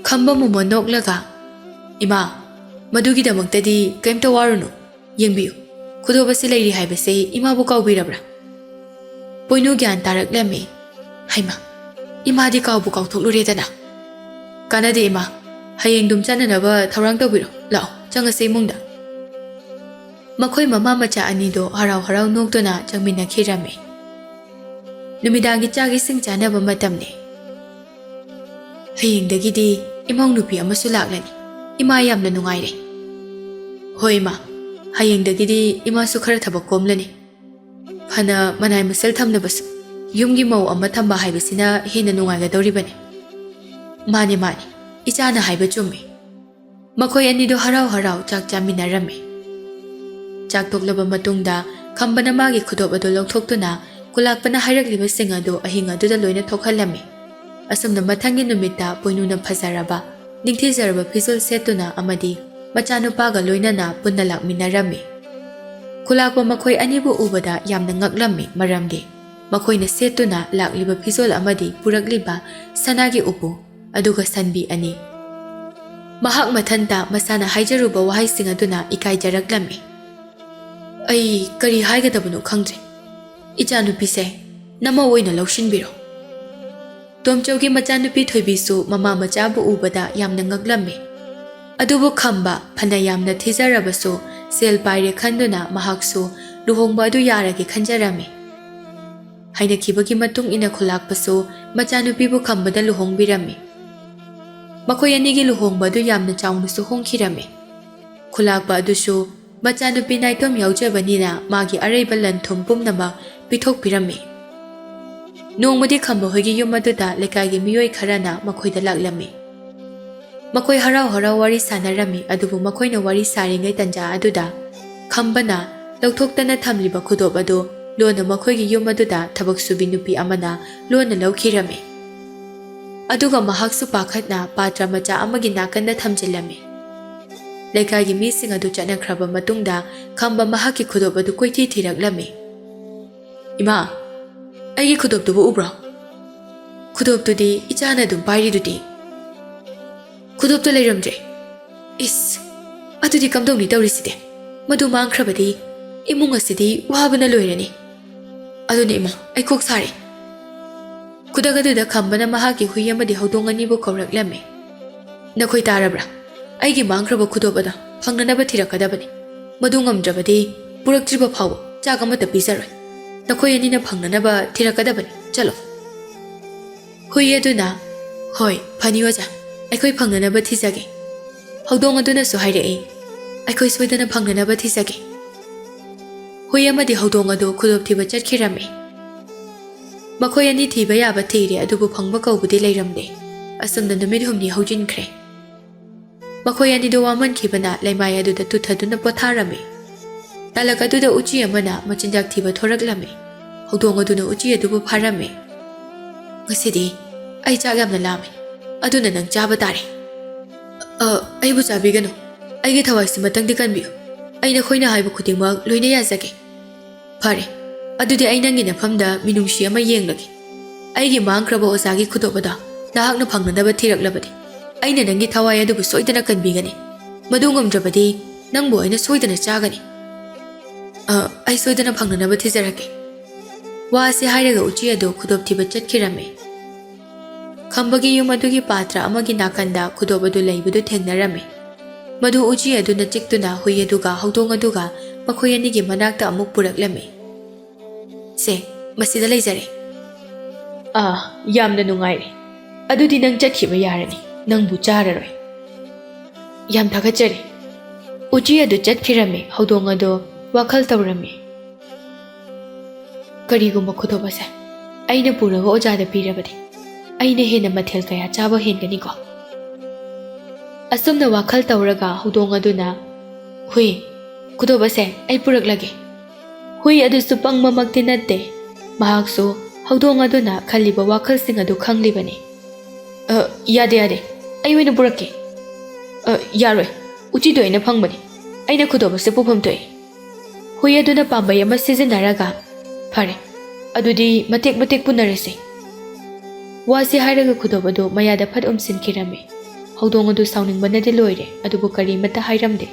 ꯈꯝꯕ ꯃꯣꯃꯣꯟ ꯅꯣꯛꯂꯒ, "ꯏꯃꯥ, ꯃꯗꯨꯒꯤꯗꯃꯛꯇꯗꯤ ꯀꯔꯤꯝꯇ ꯋꯥꯔꯨꯅꯨ꯫ ꯌꯦꯡꯕꯤꯌꯨ, ꯈꯨꯗꯣꯞ ꯑꯁꯤ ꯂꯩꯔꯤ ꯍꯥꯏꯕꯁꯦ ꯏꯃꯥꯕꯨ ꯀꯥꯎꯕꯤꯔꯕ꯭ꯔꯥ?" ꯄꯣꯏꯅꯨ ꯒ꯭ꯌꯥꯟ ꯇꯥꯔꯛꯂꯝꯃꯤ꯫ "ꯍꯩꯃꯥ, ꯏꯃꯥꯗꯤ ꯀꯥꯎꯕꯨ ꯀꯥꯎꯊꯣꯛꯂꯨꯔꯦꯗꯅ꯫ ꯀꯥꯟꯅꯗꯦ ꯏꯃꯥ, ꯍꯌꯦꯡꯗꯨꯝ ꯆꯠꯅꯅꯕ ꯊꯧꯔꯥꯡ ꯇꯧꯕꯤꯔꯣ꯫ ꯂꯥꯛꯑꯣ, ꯆꯪꯉꯁꯦ ꯏꯃꯨꯡꯗ꯫" ꯃꯈꯣꯏ ꯃꯃꯥ ꯃꯆꯥ ꯑꯅꯤꯗꯣ ꯍꯔꯥꯎ ꯍꯔꯥꯎ ꯅꯣꯛꯇꯨꯅ ꯆꯪꯃꯤꯟꯅꯈꯤꯔꯝꯃꯤ꯫ ꯅꯨꯃꯤꯗꯥꯡꯒꯤ ꯆꯥꯛ ꯏꯁꯤꯡ ꯆꯥꯅꯕ ꯃꯇꯝꯅꯤ꯫ "ꯍꯌꯦꯡꯗꯒꯤꯗꯤ ꯏꯃꯧ ꯅꯨꯄꯤ ꯑꯃꯁꯨ ꯂꯥꯛꯂꯅꯤ꯫ ꯏꯃꯥ ꯌꯥꯝꯅ ꯅꯨꯡꯉꯥꯏꯔꯦ꯫" "ꯍꯣꯏ ꯏꯃꯥ, ꯍꯌꯦꯡꯗꯒꯤꯗꯤ ꯏꯃꯥꯁꯨ ꯈꯔ ꯊꯕꯛ ꯀꯣꯝꯂꯅꯤ꯫ ꯐꯅ ꯃꯅꯥꯏ ꯃꯁꯜ ꯊꯝꯂꯕꯁꯨ ꯌꯨꯝꯒꯤ ꯃꯧ ꯑꯃ ꯊꯝꯕ ꯍꯥꯏꯕꯁꯤꯅ ꯍꯦꯟꯅ ꯅꯨꯡꯉꯥꯏꯒꯗꯧꯔꯤꯕꯅꯤ꯫" "ꯃꯥꯅꯦ, ꯃꯥꯅꯦ, ꯏꯆꯥꯅ ꯍꯥꯏꯕ ꯆꯨꯝꯃꯤ꯫" ꯃꯈꯣꯏ ꯑꯅꯤꯗꯨ ꯍꯔꯥꯎ ꯍꯔꯥꯎ ꯆꯥꯛ ꯆꯥꯃꯤꯟꯅꯔꯝꯃꯤ꯫ ꯆꯥꯛ ꯇꯣꯛꯂꯕ ꯃꯇꯨꯡꯗ ꯈꯝꯕꯅ ꯃꯥꯒꯤ ꯈꯨꯗꯣꯞ ꯑꯗꯨ ꯂꯧꯊꯣꯛꯇꯨꯅ ꯈꯨꯂꯥꯛꯄꯅ ꯍꯥꯏꯔꯛꯂꯤꯕꯁꯤꯡ ꯑꯗꯨ ꯑꯍꯤꯡ ꯑꯗꯨꯗ ꯂꯣꯏꯅ ꯊꯣꯛꯍꯜꯂꯝꯃꯤ꯫ ꯑꯁꯨꯝꯅ ꯃꯊꯪꯒꯤ ꯅꯨꯃꯤꯠꯇ ꯄꯣꯏꯅꯨꯅ ꯐꯖꯔꯕ, ꯅꯤꯡꯊꯤꯖꯔꯕ ꯐꯤꯖꯣꯜ ꯁꯦꯠꯇꯨꯅ ꯑꯃꯗꯤ ꯃꯆꯥꯅꯨꯄꯥꯒ ꯂꯣꯏꯅꯅ ꯄꯨꯟꯅ ꯂꯥꯛꯃꯤꯟꯅꯔꯝꯃꯤ꯫ ꯈꯨꯂꯥꯛꯄ ꯃꯈꯣꯏ ꯑꯅꯤꯕꯨ ꯎꯕꯗ ꯌꯥꯝꯅ ꯉꯛꯂꯝꯃꯤ, ꯃꯔꯝꯗꯤ ꯃꯈꯣꯏꯅ ꯁꯦꯠꯇꯨꯅ ꯂꯥꯛꯂꯤꯕ ꯐꯤꯖꯣꯜ ꯑꯃꯗꯤ ꯄꯨꯔꯛꯂꯤꯕ ꯁꯅꯥꯒꯤ ꯎꯄꯨ, ꯑꯗꯨꯒ ꯁꯟꯕꯤ ꯑꯅꯤ꯫ ꯃꯍꯥꯛ ꯃꯊꯟꯇ ꯃꯁꯥꯅ ꯍꯥꯏꯖꯔꯨꯕ ꯋꯥꯍꯩꯁꯤꯡ ꯑꯗꯨꯅ ꯏꯀꯥꯏꯖꯔꯛꯂꯝꯃꯤ꯫ "ꯑꯩ ꯀꯔꯤ ꯍꯥꯏꯒꯗꯕꯅꯣ ꯈꯪꯗ꯭ꯔꯦ꯫ ꯏꯆꯥꯅꯨꯄꯤꯁꯦ ꯅꯃꯧ ꯑꯣꯏꯅ ꯂꯧꯁꯤꯟꯕꯤꯔꯣ꯫" ꯇꯣꯝꯆꯧꯒꯤ ꯃꯆꯥꯅꯨꯄꯤ ꯊꯣꯏꯕꯤꯁꯨ ꯃꯃꯥ ꯃꯆꯥꯕꯨ ꯎꯕꯗ ꯌꯥꯝꯅ ꯉꯛꯂꯝꯃꯤ꯫ ꯑꯗꯨꯕꯨ ꯈꯝꯕ ꯐꯅ ꯌꯥꯝꯅ ꯊꯤꯖꯔꯕꯁꯨ ꯁꯦꯜ ꯄꯥꯏꯔꯦ ꯈꯟꯗꯨꯅ ꯃꯍꯥꯛꯁꯨ ꯂꯨꯍꯣꯡꯕ ꯑꯗꯨ ꯌꯥꯔꯒꯦ ꯈꯟꯖꯔꯝꯃꯤ꯫ ꯍꯥꯏꯅꯈꯤꯕꯒꯤ ꯃꯇꯨꯡ ꯏꯟꯅ ꯈꯨꯂꯥꯛꯄꯁꯨ ꯃꯆꯥꯅꯨꯄꯤꯕꯨ ꯈꯝꯕꯗ ꯂꯨꯍꯣꯡꯕꯤꯔꯝꯃꯤ꯫ ꯃꯈꯣꯏ ꯑꯅꯤꯒꯤ ꯂꯨꯍꯣꯡꯕ ꯑꯗꯨ ꯌꯥꯝꯅ ꯆꯥꯎꯅꯁꯨ ꯍꯣꯡꯈꯤꯔꯝꯃꯤ꯫ ꯈꯨꯂꯥꯛꯄ ꯑꯗꯨꯁꯨ ꯃꯆꯥꯅꯨꯄꯤ ꯅꯥꯏꯇꯣꯝ ꯌꯥꯎꯖꯕꯅꯤꯅ ꯃꯥꯒꯤ ꯑꯔꯩꯕ ꯂꯟ ꯊꯨꯝ ꯄꯨꯝꯅꯃꯛ ꯄꯤꯊꯣꯛꯄꯤꯔꯝꯃꯤ꯫ ꯅꯣꯡꯃꯗꯤ ꯈꯝꯕ ꯍꯣꯏꯒꯤ ꯌꯨꯝ ꯑꯗꯨꯗ ꯂꯩꯀꯥꯏꯒꯤ ꯃꯤꯑꯣꯏ ꯈꯔꯅ ꯃꯈꯣꯏꯗ ꯂꯥꯛꯂꯝꯃꯤ꯫ ꯃꯈꯣꯏ ꯍꯔꯥꯎ ꯍꯔꯥꯎ ꯋꯥꯔꯤ ꯁꯥꯟꯅꯔꯝꯃꯤ, ꯑꯗꯨꯕꯨ ꯃꯈꯣꯏꯅ ꯋꯥꯔꯤ ꯁꯥꯔꯤꯉꯩ ꯇꯟꯖꯥ ꯑꯗꯨꯗ ꯈꯝꯕꯅ ꯂꯧꯊꯣꯛꯇꯅ ꯊꯝꯂꯤꯕ ꯈꯨꯗꯣꯞ ꯑꯗꯨ ꯂꯣꯟꯅ ꯃꯈꯣꯏꯒꯤ ꯌꯨꯝ ꯑꯗꯨꯗ ꯊꯕꯛ ꯁꯨꯕꯤ ꯅꯨꯄꯤ ꯑꯃꯅ ꯂꯣꯟꯅ ꯂꯧꯈꯤꯔꯝꯃꯤ꯫ ꯑꯗꯨꯒ ꯃꯍꯥꯛꯁꯨ ꯄꯥꯈꯠꯅ ꯄꯥꯇ꯭ꯔ ꯃꯆꯥ ꯑꯃꯒꯤ ꯅꯥꯀꯟꯗ ꯊꯝꯖꯤꯜꯂꯝꯃꯤ꯫ ꯂꯩꯀꯥꯏꯒꯤ ꯃꯤꯁꯤꯡ ꯑꯗꯨ ꯆꯠꯅꯈ꯭ꯔꯕ ꯃꯇꯨꯡꯗ ꯈꯝꯕ ꯃꯍꯥꯛꯀꯤ ꯈꯨꯗꯣꯞ ꯑꯗꯨ ꯀꯣꯏꯊꯤ ꯊꯤꯔꯛꯂꯝꯃꯤ꯫ "ꯏꯃꯥ, ꯑꯩꯒꯤ ꯈꯨꯗꯣꯞꯇꯨꯕꯨ ꯎꯕ꯭ꯔꯣ? ꯈꯨꯗꯣꯞꯇꯨꯗꯤ ꯏꯆꯥꯅ ꯑꯗꯨꯝ ꯄꯥꯏꯔꯤꯗꯨꯗꯤ꯫ ꯈꯨꯗꯣꯞꯇꯨ ꯂꯩꯔꯝꯗ꯭ꯔꯦ꯫ ꯏꯁ, ꯑꯗꯨꯗꯤ ꯀꯝꯗꯧꯅꯤ ꯇꯧꯔꯤꯁꯤꯗꯤ? ꯃꯗꯨ ꯃꯥꯡꯈ꯭ꯔꯕꯗꯤ ꯏꯃꯨꯡ ꯑꯁꯤꯗꯤ ꯋꯥꯕꯅ ꯂꯣꯏꯔꯅꯤ꯫ ꯑꯗꯨꯅ ꯏꯃꯥ, ꯑꯩ ꯀꯣꯛ ꯁꯥꯔꯦ꯫" ꯈꯨꯗꯛ ꯑꯗꯨꯗ ꯈꯝꯕꯅ ꯃꯍꯥꯛꯀꯤ ꯍꯨꯏ ꯑꯃꯗꯤ ꯍꯧꯗꯣꯡ ꯑꯅꯤꯕꯨ ꯀꯧꯔꯛꯂꯝꯃꯤ꯫ "ꯅꯈꯣꯏ ꯇꯥꯔꯕ꯭ꯔꯥ? ꯑꯩꯒꯤ ꯃꯥꯡꯈ꯭ꯔꯕ ꯈꯨꯗꯣꯞ ꯑꯗꯣ ꯐꯪꯅꯅꯕ ꯊꯤꯔꯛꯀꯗꯕꯅꯤ꯫ ꯃꯗꯨ ꯉꯝꯗ꯭ꯔꯕꯗꯤ ꯄꯨꯔꯛꯇ꯭ꯔꯤꯕ ꯐꯥꯎꯕ ꯆꯥꯛ ꯑꯃꯠꯇ ꯄꯤꯖꯔꯣꯏ꯫ ꯅꯈꯣꯏ ꯑꯅꯤꯅ ꯐꯪꯅꯅꯕ ꯊꯤꯔꯛꯀꯗꯕꯅꯤ꯫ ꯆꯠꯂꯣ꯫" ꯍꯨꯏ ꯑꯗꯨꯅ, "ꯍꯣꯏ, ꯐꯅꯤ ꯑꯣꯖꯥ, ꯑꯩꯈꯣꯏ ꯐꯪꯅꯅꯕ ꯊꯤꯖꯒꯦ꯫" ꯍꯧꯗꯣꯡ ꯑꯗꯨꯅꯁꯨ ꯍꯥꯏꯔꯛꯏ, "ꯑꯩꯈꯣꯏ ꯁꯣꯏꯗꯅ ꯐꯪꯅꯅꯕ ꯊꯤꯖꯒꯦ꯫" ꯍꯨꯏ ꯑꯃꯗꯤ ꯍꯧꯗꯣꯡ ꯑꯗꯨ ꯈꯨꯗꯣꯞ ꯊꯤꯕ ꯆꯠꯈꯤꯔꯝꯃꯤ꯫ ꯃꯈꯣꯏ ꯑꯅꯤ ꯊꯤꯕ ꯌꯥꯕ ꯊꯤꯔꯦ, ꯑꯗꯨꯕꯨ ꯐꯪꯕ ꯀꯧꯕꯗꯤ ꯂꯩꯔꯝꯗꯦ꯫ ꯑꯁꯨꯝꯅ ꯅꯨꯃꯤꯠ ꯍꯨꯝꯅꯤ ꯍꯧꯖꯤꯟꯈ꯭ꯔꯦ꯫ ꯃꯈꯣꯏ ꯑꯅꯤꯗꯨ ꯋꯥꯃꯟꯈꯤꯕꯅ ꯂꯩꯃꯥꯏ ꯑꯗꯨꯗ ꯇꯨꯊꯗꯨꯅ ꯄꯣꯊꯥꯔꯝꯃꯤ꯫ ꯇꯥꯂꯛ ꯑꯗꯨꯗ ꯎꯆꯤ ꯑꯃꯅ ꯃꯆꯤꯟꯖꯥꯛ ꯊꯤꯕ ꯊꯣꯔꯛꯂꯝꯃꯤ꯫ ꯍꯧꯗꯣꯡ ꯑꯗꯨꯅ ꯎꯆꯤ ꯑꯗꯨꯕꯨ ꯐꯥꯔꯝꯃꯤ꯫ "ꯉꯁꯤꯗꯤ ꯑꯩ ꯆꯥꯛ ꯌꯥꯝꯅ ꯂꯥꯝꯃꯤ, ꯑꯗꯨꯅ ꯅꯪ ꯆꯥꯕ ꯇꯥꯔꯦ꯫" "ꯑ, ꯑꯩꯕꯨ ꯆꯥꯕꯤꯒꯅꯨ꯫ ꯑꯩꯒꯤ ꯊꯋꯥꯏꯁꯤ ꯃꯇꯪꯗꯤ ꯀꯟꯕꯤꯌꯨ꯫ ꯑꯩ ꯅꯈꯣꯏꯅ ꯍꯥꯏꯕ ꯈꯨꯗꯤꯡꯃꯛ ꯂꯣꯏꯅ ꯌꯥꯖꯒꯦ꯫" "ꯐꯔꯦ, ꯑꯗꯨꯗꯤ ꯑꯩ ꯅꯪꯒꯤ ꯅꯐꯝꯗ ꯃꯤꯅꯨꯡꯁꯤ ꯑꯃ ꯌꯦꯡꯂꯒꯦ꯫ ꯑꯩꯒꯤ ꯃꯥꯡꯈ꯭ꯔꯕ ꯑꯣꯖꯥꯒꯤ ꯈꯨꯗꯣꯞ ꯑꯗꯣ ꯅꯍꯥꯛꯅ ꯐꯪꯅꯅꯕ ꯊꯤꯔꯛꯂꯕꯗꯤ ꯑꯩꯅ ꯅꯪꯒꯤ ꯊꯋꯥꯏ ꯑꯗꯨꯕꯨ ꯁꯣꯏꯗꯅ ꯀꯟꯕꯤꯒꯅꯤ꯫ ꯃꯗꯨ ꯉꯝꯗ꯭ꯔꯕꯗꯤ ꯅꯪꯕꯨ ꯑꯩꯅ ꯁꯣꯏꯗꯅ ꯆꯥꯒꯅꯤ꯫" "ꯑ, ꯑꯩ ꯁꯣꯏꯗꯅ ꯐꯪꯅꯅꯕ ꯊꯤꯖꯔꯛꯀꯦ꯫" ꯋꯥ ꯑꯁꯤ ꯍꯥꯏꯔꯒ ꯎꯆꯤ ꯑꯗꯨ ꯈꯨꯗꯣꯞ ꯊꯤꯕ ꯆꯠꯈꯤꯔꯝꯃꯤ꯫ ꯈꯝꯕꯒꯤ ꯌꯨꯝ ꯑꯗꯨꯒꯤ ꯄꯥꯇ꯭ꯔ ꯑꯃꯒꯤ ꯅꯥꯀꯟꯗ ꯈꯨꯗꯣꯞ ꯑꯗꯨ ꯂꯩꯕꯗꯨ ꯊꯦꯡꯅꯔꯝꯃꯤ꯫ ꯃꯗꯨ ꯎꯆꯤ ꯑꯗꯨꯅ ꯆꯤꯛꯇꯨꯅ ꯍꯨꯏ ꯑꯗꯨꯒ ꯍꯧꯗꯣꯡ ꯑꯗꯨꯒ ꯃꯈꯣꯏ ꯑꯅꯤꯒꯤ ꯃꯅꯥꯛꯇ ꯑꯃꯨꯛ ꯄꯨꯔꯛꯂꯝꯃꯤ꯫ "ꯁꯦ, ꯃꯁꯤꯗ ꯂꯩꯖꯔꯦ꯫ ꯑꯥ, ꯌꯥꯝꯅ ꯅꯨꯡꯉꯥꯏꯔꯦ꯫ ꯑꯗꯨꯗꯤ ꯅꯪ ꯆꯠꯈꯤꯕ ꯌꯥꯔꯅꯤ꯫ ꯅꯪꯕꯨ ꯆꯥꯔꯔꯣꯏ꯫ ꯌꯥꯝ ꯊꯥꯒꯠꯆꯔꯤ꯫" ꯎꯆꯤ ꯑꯗꯨ ꯆꯠꯈꯤꯔꯝꯃꯤ꯫ ꯍꯧꯗꯣꯡ ꯑꯗꯨ ꯋꯥꯈꯜ ꯇꯧꯔꯝꯃꯤ꯫ "ꯀꯔꯤꯒꯨꯝꯕ ꯈꯨꯗꯣꯞ ꯑꯁꯦ ꯑꯩꯅ ꯄꯨꯔꯒ ꯑꯣꯖꯥꯗ ꯄꯤꯔꯕꯗꯤ ꯑꯩꯅ ꯍꯦꯟꯅ ꯃꯊꯦꯜ ꯀꯌꯥ ꯆꯥꯕ ꯍꯦꯟꯒꯅꯤꯀꯣ?" ꯑꯁꯨꯝꯅ ꯋꯥꯈꯜ ꯇꯧꯔꯒ ꯍꯧꯗꯣꯡ ꯑꯗꯨꯅ, "ꯍꯨꯏ, ꯈꯨꯗꯣꯞ ꯑꯁꯦ ꯑꯩ ꯄꯨꯔꯛꯂꯒꯦ꯫" ꯍꯨꯏ ꯑꯗꯨꯁꯨ ꯄꯪꯕꯃꯛꯇꯤ ꯅꯠꯇꯦ꯫ ꯃꯍꯥꯛꯁꯨ ꯍꯧꯗꯣꯡ ꯑꯗꯨꯅ ꯈꯜꯂꯤꯕ ꯋꯥꯈꯜꯁꯤꯡ ꯑꯗꯨ ꯈꯪꯂꯤꯕꯅꯤ꯫ "ꯑ, ꯌꯥꯗꯦ, ꯌꯥꯗꯦ꯫ ꯑꯩ ꯑꯣꯏꯅ ꯄꯨꯔꯛꯀꯦ꯫" "ꯑ, ꯌꯥꯔꯣꯏ꯫ ꯎꯆꯤꯗꯣ ꯑꯩꯅ ꯐꯪꯕꯅꯤ꯫ ꯑꯩꯅ ꯈꯨꯗꯣꯞ ꯑꯁꯤ ꯄꯨꯐꯝ ꯊꯣꯛꯏ꯫" ꯍꯨꯏ ꯑꯗꯨꯅ ꯄꯥꯝꯕꯩ ꯑꯃ ꯁꯤꯖꯤꯟꯅꯔꯒ, "ꯐꯔꯦ, ꯑꯗꯨꯗꯤ ꯃꯇꯦꯛ ꯃꯇꯦꯛ ꯄꯨꯅꯔꯁꯤ꯫" ꯋꯥꯁꯤ ꯍꯥꯏꯔꯒ ꯈꯨꯗꯣꯞ ꯑꯗꯨ ꯃꯌꯥꯗ ꯐꯠ ꯎꯝꯁꯤꯟꯈꯤꯔꯝꯃꯤ꯫ ꯍꯧꯗꯣꯡ ꯑꯗꯨ ꯁꯥꯎꯅꯤꯡꯕꯅꯗꯤ ꯂꯣꯏꯔꯦ, ꯑꯗꯨꯕꯨ ꯀꯔꯤꯃꯠꯇ ꯍꯥꯏꯔꯝꯗꯦ꯫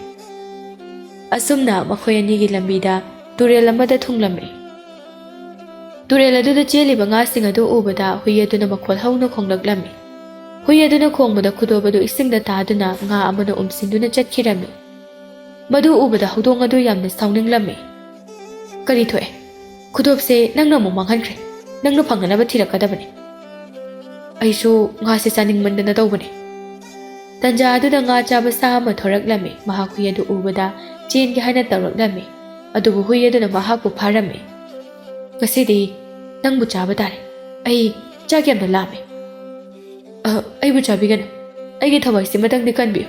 ꯑꯁꯨꯝꯅ ꯃꯈꯣꯏ ꯑꯅꯤꯒꯤ ꯂꯝꯕꯤꯗ ꯇꯨꯔꯦꯜ ꯑꯃꯗ ꯊꯨꯡꯂꯝꯃꯤ꯫ ꯇꯨꯔꯦꯜ ꯑꯗꯨꯗ ꯆꯦꯜꯂꯤꯕ ꯉꯥꯁꯤꯡ ꯑꯗꯨ ꯎꯕꯗ ꯍꯨꯏ ꯑꯗꯨꯅ ꯃꯈꯣꯜ ꯍꯧꯅ ꯈꯣꯡꯂꯛꯂꯝꯃꯤ꯫ ꯍꯨꯏ ꯑꯗꯨꯅ ꯈꯣꯡꯕꯗ ꯈꯨꯗꯣꯞ ꯑꯗꯨ ꯏꯁꯤꯡꯗ ꯇꯥꯗꯨꯅ ꯉꯥ ꯑꯃꯅ ꯎꯝꯁꯤꯟꯗꯨꯅ ꯆꯠꯈꯤꯔꯝꯃꯤ꯫ ꯃꯗꯨ ꯎꯕꯗ ꯍꯧꯗꯣꯡ ꯑꯗꯨ ꯌꯥꯝꯅ ꯁꯥꯎꯅꯤꯡꯂꯝꯃꯤ꯫ "ꯀꯔꯤ ꯊꯣꯛꯑꯦ? ꯈꯨꯗꯣꯞꯁꯦ ꯅꯪꯅ ꯑꯃꯨꯛ ꯃꯥꯡꯍꯟꯈ꯭ꯔꯦ꯫ ꯅꯪꯅ ꯐꯪꯅꯅꯕ ꯊꯤꯔꯛꯀꯗꯕꯅꯤ꯫" "ꯑꯩꯁꯨ ꯉꯥꯁꯦ ꯆꯥꯅꯤꯡꯃꯟꯗꯅ ꯇꯧꯕꯅꯤ꯫" ꯇꯟꯖꯥ ꯑꯗꯨꯗ ꯉꯥ ꯆꯥꯕ ꯁꯥ ꯑꯃ ꯊꯣꯔꯛꯂꯝꯃꯤ꯫ ꯃꯍꯥꯛ ꯍꯨꯏ ꯑꯗꯨ ꯎꯕꯗ ꯆꯦꯟꯒꯦ ꯍꯥꯏꯅ ꯇꯧꯔꯛꯂꯝꯃꯤ, ꯑꯗꯨꯕꯨ ꯍꯨꯏ ꯑꯗꯨꯅ ꯃꯍꯥꯛꯄꯨ ꯐꯥꯔꯝꯃꯤ꯫ "ꯉꯁꯤꯗꯤ ꯅꯪꯕꯨ ꯆꯥꯕ ꯇꯥꯔꯦ꯫ ꯑꯩ ꯆꯥꯛ ꯌꯥꯝꯅ ꯂꯥꯝꯃꯦ꯫" "ꯑ, ꯑꯩꯕꯨ ꯆꯥꯕꯤꯒꯅꯨ꯫ ꯑꯩꯒꯤ ꯊꯋꯥꯏꯁꯤꯃꯇꯪꯗꯤ ꯀꯟꯕꯤꯌꯨ꯫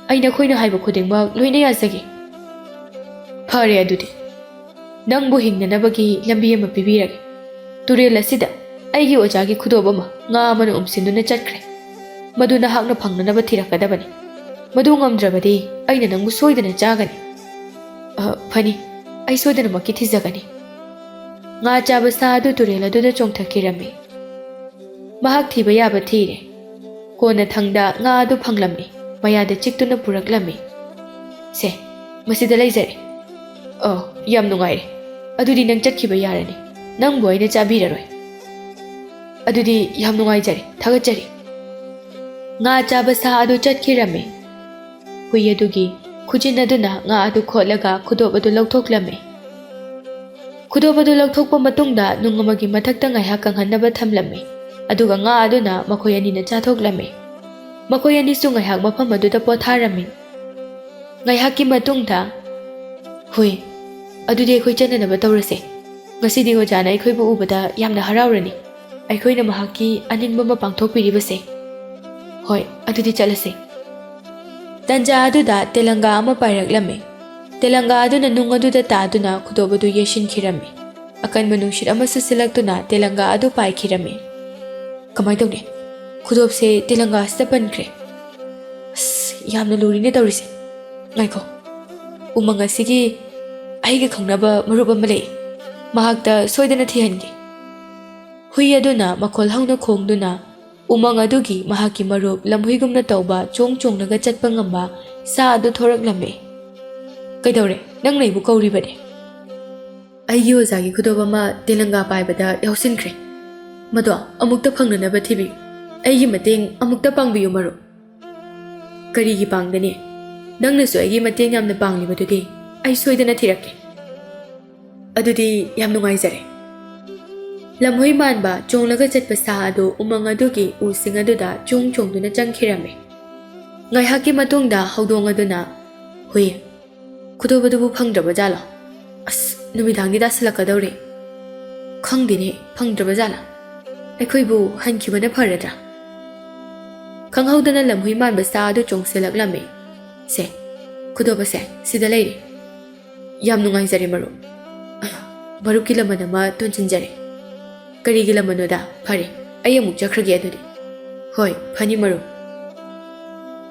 ꯑꯩ ꯅꯈꯣꯏꯅ ꯍꯥꯏꯕ ꯈꯨꯗꯤꯡꯃꯛ ꯂꯣꯏꯅ ꯌꯥꯖꯒꯦ꯫" "ꯐꯔꯦ ꯑꯗꯨꯗꯤ, ꯅꯪꯕꯨ ꯍꯤꯡꯅꯅꯕꯒꯤ ꯂꯝꯕꯤ ꯑꯃ ꯄꯤꯕꯤꯔꯒꯦ꯫ ꯇꯨꯔꯦꯜ ꯑꯁꯤꯗ ꯑꯩꯒꯤ ꯑꯣꯖꯥꯒꯤ ꯈꯨꯗꯣꯞ ꯑꯃ ꯉꯥ ꯑꯃꯅ ꯎꯝꯁꯤꯟꯗꯨꯅ ꯆꯠꯈ꯭ꯔꯦ꯫ ꯃꯗꯨ ꯅꯍꯥꯛꯅ ꯐꯪꯅꯅꯕ ꯊꯤꯔꯛꯀꯗꯕꯅꯤ꯫ ꯃꯗꯨ ꯉꯝꯗ꯭ꯔꯕꯗꯤ ꯑꯩꯅ ꯅꯪꯕꯨ ꯁꯣꯏꯗꯅ ꯆꯥꯒꯅꯤ꯫" "ꯑ, ꯐꯅꯤ, ꯑꯩ ꯁꯣꯏꯗꯅꯃꯛꯀꯤ ꯊꯤꯖꯒꯅꯤ꯫" ꯉꯥ ꯆꯥꯕ ꯁꯥ ꯑꯗꯨ ꯇꯨꯔꯦꯜ ꯑꯗꯨꯗ ꯆꯣꯡꯊꯈꯤꯔꯝꯃꯤ꯫ ꯃꯍꯥꯛ ꯊꯤꯕ ꯌꯥꯕ ꯊꯤꯔꯦ꯫ ꯀꯣꯟꯅꯊꯪꯗ ꯉꯥ ꯑꯗꯨ ꯐꯪꯂꯝꯃꯤ꯫ ꯃꯌꯥꯗ ꯆꯤꯛꯇꯨꯅ ꯄꯨꯔꯛꯂꯝꯃꯤ꯫ "ꯁꯦ, ꯃꯁꯤꯗ ꯂꯩꯖꯔꯦ꯫ ꯑꯣ, ꯌꯥꯝ ꯅꯨꯡꯉꯥꯏꯔꯦ꯫ ꯑꯗꯨꯗꯤ ꯅꯪ ꯆꯠꯈꯤꯕ ꯌꯥꯔꯅꯤ꯫ ꯅꯪꯕꯨ ꯑꯩꯅ ꯆꯥꯕꯤꯔꯔꯣꯏ꯫" ꯑꯗꯨꯗꯤ ꯌꯥꯝ ꯅꯨꯡꯉꯥꯏꯖꯔꯦ, ꯊꯥꯒꯠꯆꯔꯤ꯫ ꯉꯥ ꯆꯥꯕ ꯁꯥ ꯑꯗꯨ ꯆꯠꯈꯤꯔꯝꯃꯤ꯫ ꯍꯨꯏ ꯑꯗꯨꯒꯤ ꯈꯨꯖꯤꯟ ꯑꯗꯨꯅ ꯉꯥ ꯑꯗꯨ ꯈꯣꯠꯂꯒ ꯈꯨꯗꯣꯞ ꯑꯗꯨ ꯂꯧꯊꯣꯛꯂꯝꯃꯤ꯫ ꯈꯨꯗꯣꯞ ꯑꯗꯨ ꯂꯧꯊꯣꯛꯄ ꯃꯇꯨꯡꯗ ꯅꯨꯡ ꯑꯃꯒꯤ ꯃꯊꯛꯇ ꯉꯥꯏꯍꯥꯛ ꯀꯪꯍꯟꯅꯕ ꯊꯝꯂꯝꯃꯤ꯫ ꯑꯗꯨꯒ ꯉꯥ ꯑꯗꯨꯅ ꯃꯈꯣꯏ ꯑꯅꯤꯅ ꯆꯥꯊꯣꯛꯂꯝꯃꯤ꯫ ꯃꯈꯣꯏ ꯑꯅꯤꯁꯨ ꯉꯥꯏꯍꯥꯛ ꯃꯐꯝ ꯑꯗꯨꯗ ꯄꯣꯊꯥꯔꯝꯃꯤ꯫ ꯉꯥꯏꯍꯥꯛꯀꯤ ꯃꯇꯨꯡꯗ, "ꯍꯨꯏ, ꯑꯗꯨꯗꯤ ꯑꯩꯈꯣꯏ ꯆꯠꯅꯅꯕ ꯇꯧꯔꯁꯦ꯫ ꯉꯁꯤꯗꯤ ꯑꯣꯖꯥꯅ ꯑꯩꯈꯣꯏꯕꯨ ꯎꯕꯗ ꯌꯥꯝꯅ ꯍꯔꯥꯎꯔꯅꯤ꯫ ꯑꯩꯈꯣꯏꯅ ꯃꯍꯥꯛꯀꯤ ꯑꯅꯤꯡꯕ ꯑꯃ ꯄꯥꯡꯊꯣꯛꯄꯤꯔꯤꯕꯁꯦ꯫ ꯍꯣꯏ, ꯑꯗꯨꯗꯤ ꯆꯠꯂꯁꯦ꯫" ꯇꯟꯖꯥ ꯑꯗꯨꯗ ꯇꯦꯂꯪꯒꯥ ꯑꯃ ꯄꯥꯏꯔꯛꯂꯝꯃꯤ꯫ ꯇꯦꯂꯪꯒꯥ ꯑꯗꯨꯅ ꯅꯨꯡ ꯑꯗꯨꯗ ꯇꯥꯗꯨꯅ ꯈꯨꯗꯣꯞ ꯑꯗꯨ ꯌꯩꯁꯤꯟꯈꯤꯔꯝꯃꯤ꯫ ꯑꯀꯟꯕ ꯅꯨꯡꯁꯤꯠ ꯑꯃ ꯁꯤꯠꯆꯤꯜꯂꯛꯇꯨꯅ ꯇꯦꯂꯪꯒꯥ ꯑꯗꯨ ꯄꯥꯏꯈꯤꯔꯝꯃꯤ꯫ "ꯀꯃꯥꯏꯅ ꯇꯧꯅꯤ? ꯈꯨꯗꯣꯞꯁꯦ ꯇꯦꯂꯪꯒꯥ ꯑꯁꯤꯗ ꯄꯟꯈ꯭ꯔꯦ꯫ ꯑꯁ, ꯌꯥꯝꯅ ꯂꯨꯔꯤꯅꯦ ꯇꯧꯔꯤꯁꯦ꯫ ꯉꯥꯏꯈꯣ, ꯎꯃꯪ ꯑꯁꯤꯒꯤ ꯑꯩꯒ ꯈꯪꯅꯕ ꯃꯔꯨꯞ ꯑꯃ ꯂꯩ꯫ ꯃꯍꯥꯛꯇ ꯁꯣꯏꯗꯅ ꯊꯤꯍꯟꯒꯦ꯫" ꯍꯨꯏ ꯑꯗꯨꯅ ꯃꯈꯣꯜ ꯍꯧꯅ ꯈꯣꯡꯗꯨꯅ ꯎꯃꯪ ꯑꯗꯨꯒꯤ ꯃꯍꯥꯛꯀꯤ ꯃꯔꯨꯞ ꯂꯝꯍꯨꯏꯒꯨꯝꯅ ꯇꯧꯕ ꯆꯣꯡ ꯆꯣꯡꯂꯒ ꯆꯠꯄ ꯉꯝꯕ ꯁꯥ ꯑꯗꯨ ꯊꯣꯔꯛꯂꯝꯃꯤ꯫ "ꯀꯩꯗꯧꯔꯦ? ꯅꯪꯅ ꯑꯩꯕꯨ ꯀꯧꯔꯤꯕꯅꯦ꯫" "ꯑꯩꯒꯤ ꯑꯣꯖꯥꯒꯤ ꯈꯨꯗꯣꯞ ꯑꯃ ꯇꯦꯂꯪꯒꯥ ꯄꯥꯏꯕꯗ ꯌꯥꯎꯁꯤꯟꯈ꯭ꯔꯦ꯫ ꯃꯗꯣ ꯑꯃꯨꯛꯇ ꯐꯪꯅꯅꯕ ꯊꯤꯕꯤꯌꯨ꯫ ꯑꯩꯒꯤ ꯃꯇꯦꯡ ꯑꯃꯨꯛꯇ ꯄꯥꯡꯕꯤꯌꯨ, ꯃꯔꯨꯞ꯫" "ꯀꯔꯤꯒꯤ ꯄꯥꯡꯒꯅꯤ? ꯅꯪꯅꯁꯨ ꯑꯩꯒꯤ ꯃꯇꯦꯡ ꯌꯥꯝꯅ ꯄꯥꯡꯂꯤꯕꯗꯨꯗꯤ꯫ ꯑꯩ ꯁꯣꯏꯗꯅ ꯊꯤꯔꯛꯀꯦ꯫" "ꯑꯗꯨꯗꯤ ꯌꯥꯝ ꯅꯨꯡꯉꯥꯏꯖꯔꯦ꯫" ꯂꯝꯍꯨꯏ ꯃꯥꯟꯕ ꯆꯣꯡꯂꯒ ꯆꯠꯄ ꯁꯥ ꯑꯗꯨ ꯎꯃꯪ ꯑꯗꯨꯒꯤ ꯎꯁꯤꯡ ꯑꯗꯨꯗ ꯆꯣꯡ ꯆꯣꯡꯗꯨꯅ ꯆꯪꯈꯤꯔꯝꯃꯤ꯫ ꯉꯥꯏꯍꯥꯛꯀꯤ ꯃꯇꯨꯡꯗ ꯍꯧꯗꯣꯡ ꯑꯗꯨꯅ, "ꯍꯨꯏ, ꯈꯨꯗꯣꯞ ꯑꯗꯨꯕꯨ ꯐꯪꯗ꯭ꯔꯕ ꯖꯥꯠꯂꯣ? ꯑꯁ, ꯅꯨꯃꯤꯗꯥꯡꯗꯤ ꯇꯥꯁꯤꯜꯂꯛꯀꯗꯧꯔꯦ꯫ ꯈꯪꯗꯦꯅꯦ, ꯐꯪꯗ꯭ꯔꯕ ꯖꯥꯠꯂꯥ? ꯑꯩꯈꯣꯏꯕꯨ ꯍꯟꯈꯤꯕꯅ ꯐꯔꯗ꯭ꯔꯥ?" ꯈꯪꯍꯧꯗꯅ ꯂꯝꯍꯨꯏ ꯃꯥꯟꯕ ꯁꯥ ꯑꯗꯨ ꯆꯣꯡꯁꯤꯜꯂꯛꯂꯝꯃꯤ꯫ "ꯁꯦ, ꯈꯨꯗꯣꯞ ꯑꯁꯦ ꯁꯤꯗ ꯂꯩꯔꯦ꯫ ꯌꯥꯝ ꯅꯨꯡꯉꯥꯏꯖꯔꯦ, ꯃꯔꯨꯞ꯫ ꯃꯔꯨꯞꯀꯤ ꯂꯃꯟ ꯑꯃ ꯇꯣꯟꯁꯤꯟꯖꯔꯦ꯫" "ꯀꯔꯤꯒꯤ ꯂꯃꯟꯅꯣꯗ? ꯐꯔꯦ, ꯑꯩ ꯑꯃꯨꯛ ꯆꯠꯈ꯭ꯔꯒꯦ ꯑꯗꯨꯗꯤ꯫" "ꯍꯣꯏ, ꯐꯅꯤ, ꯃꯔꯨꯞ꯫"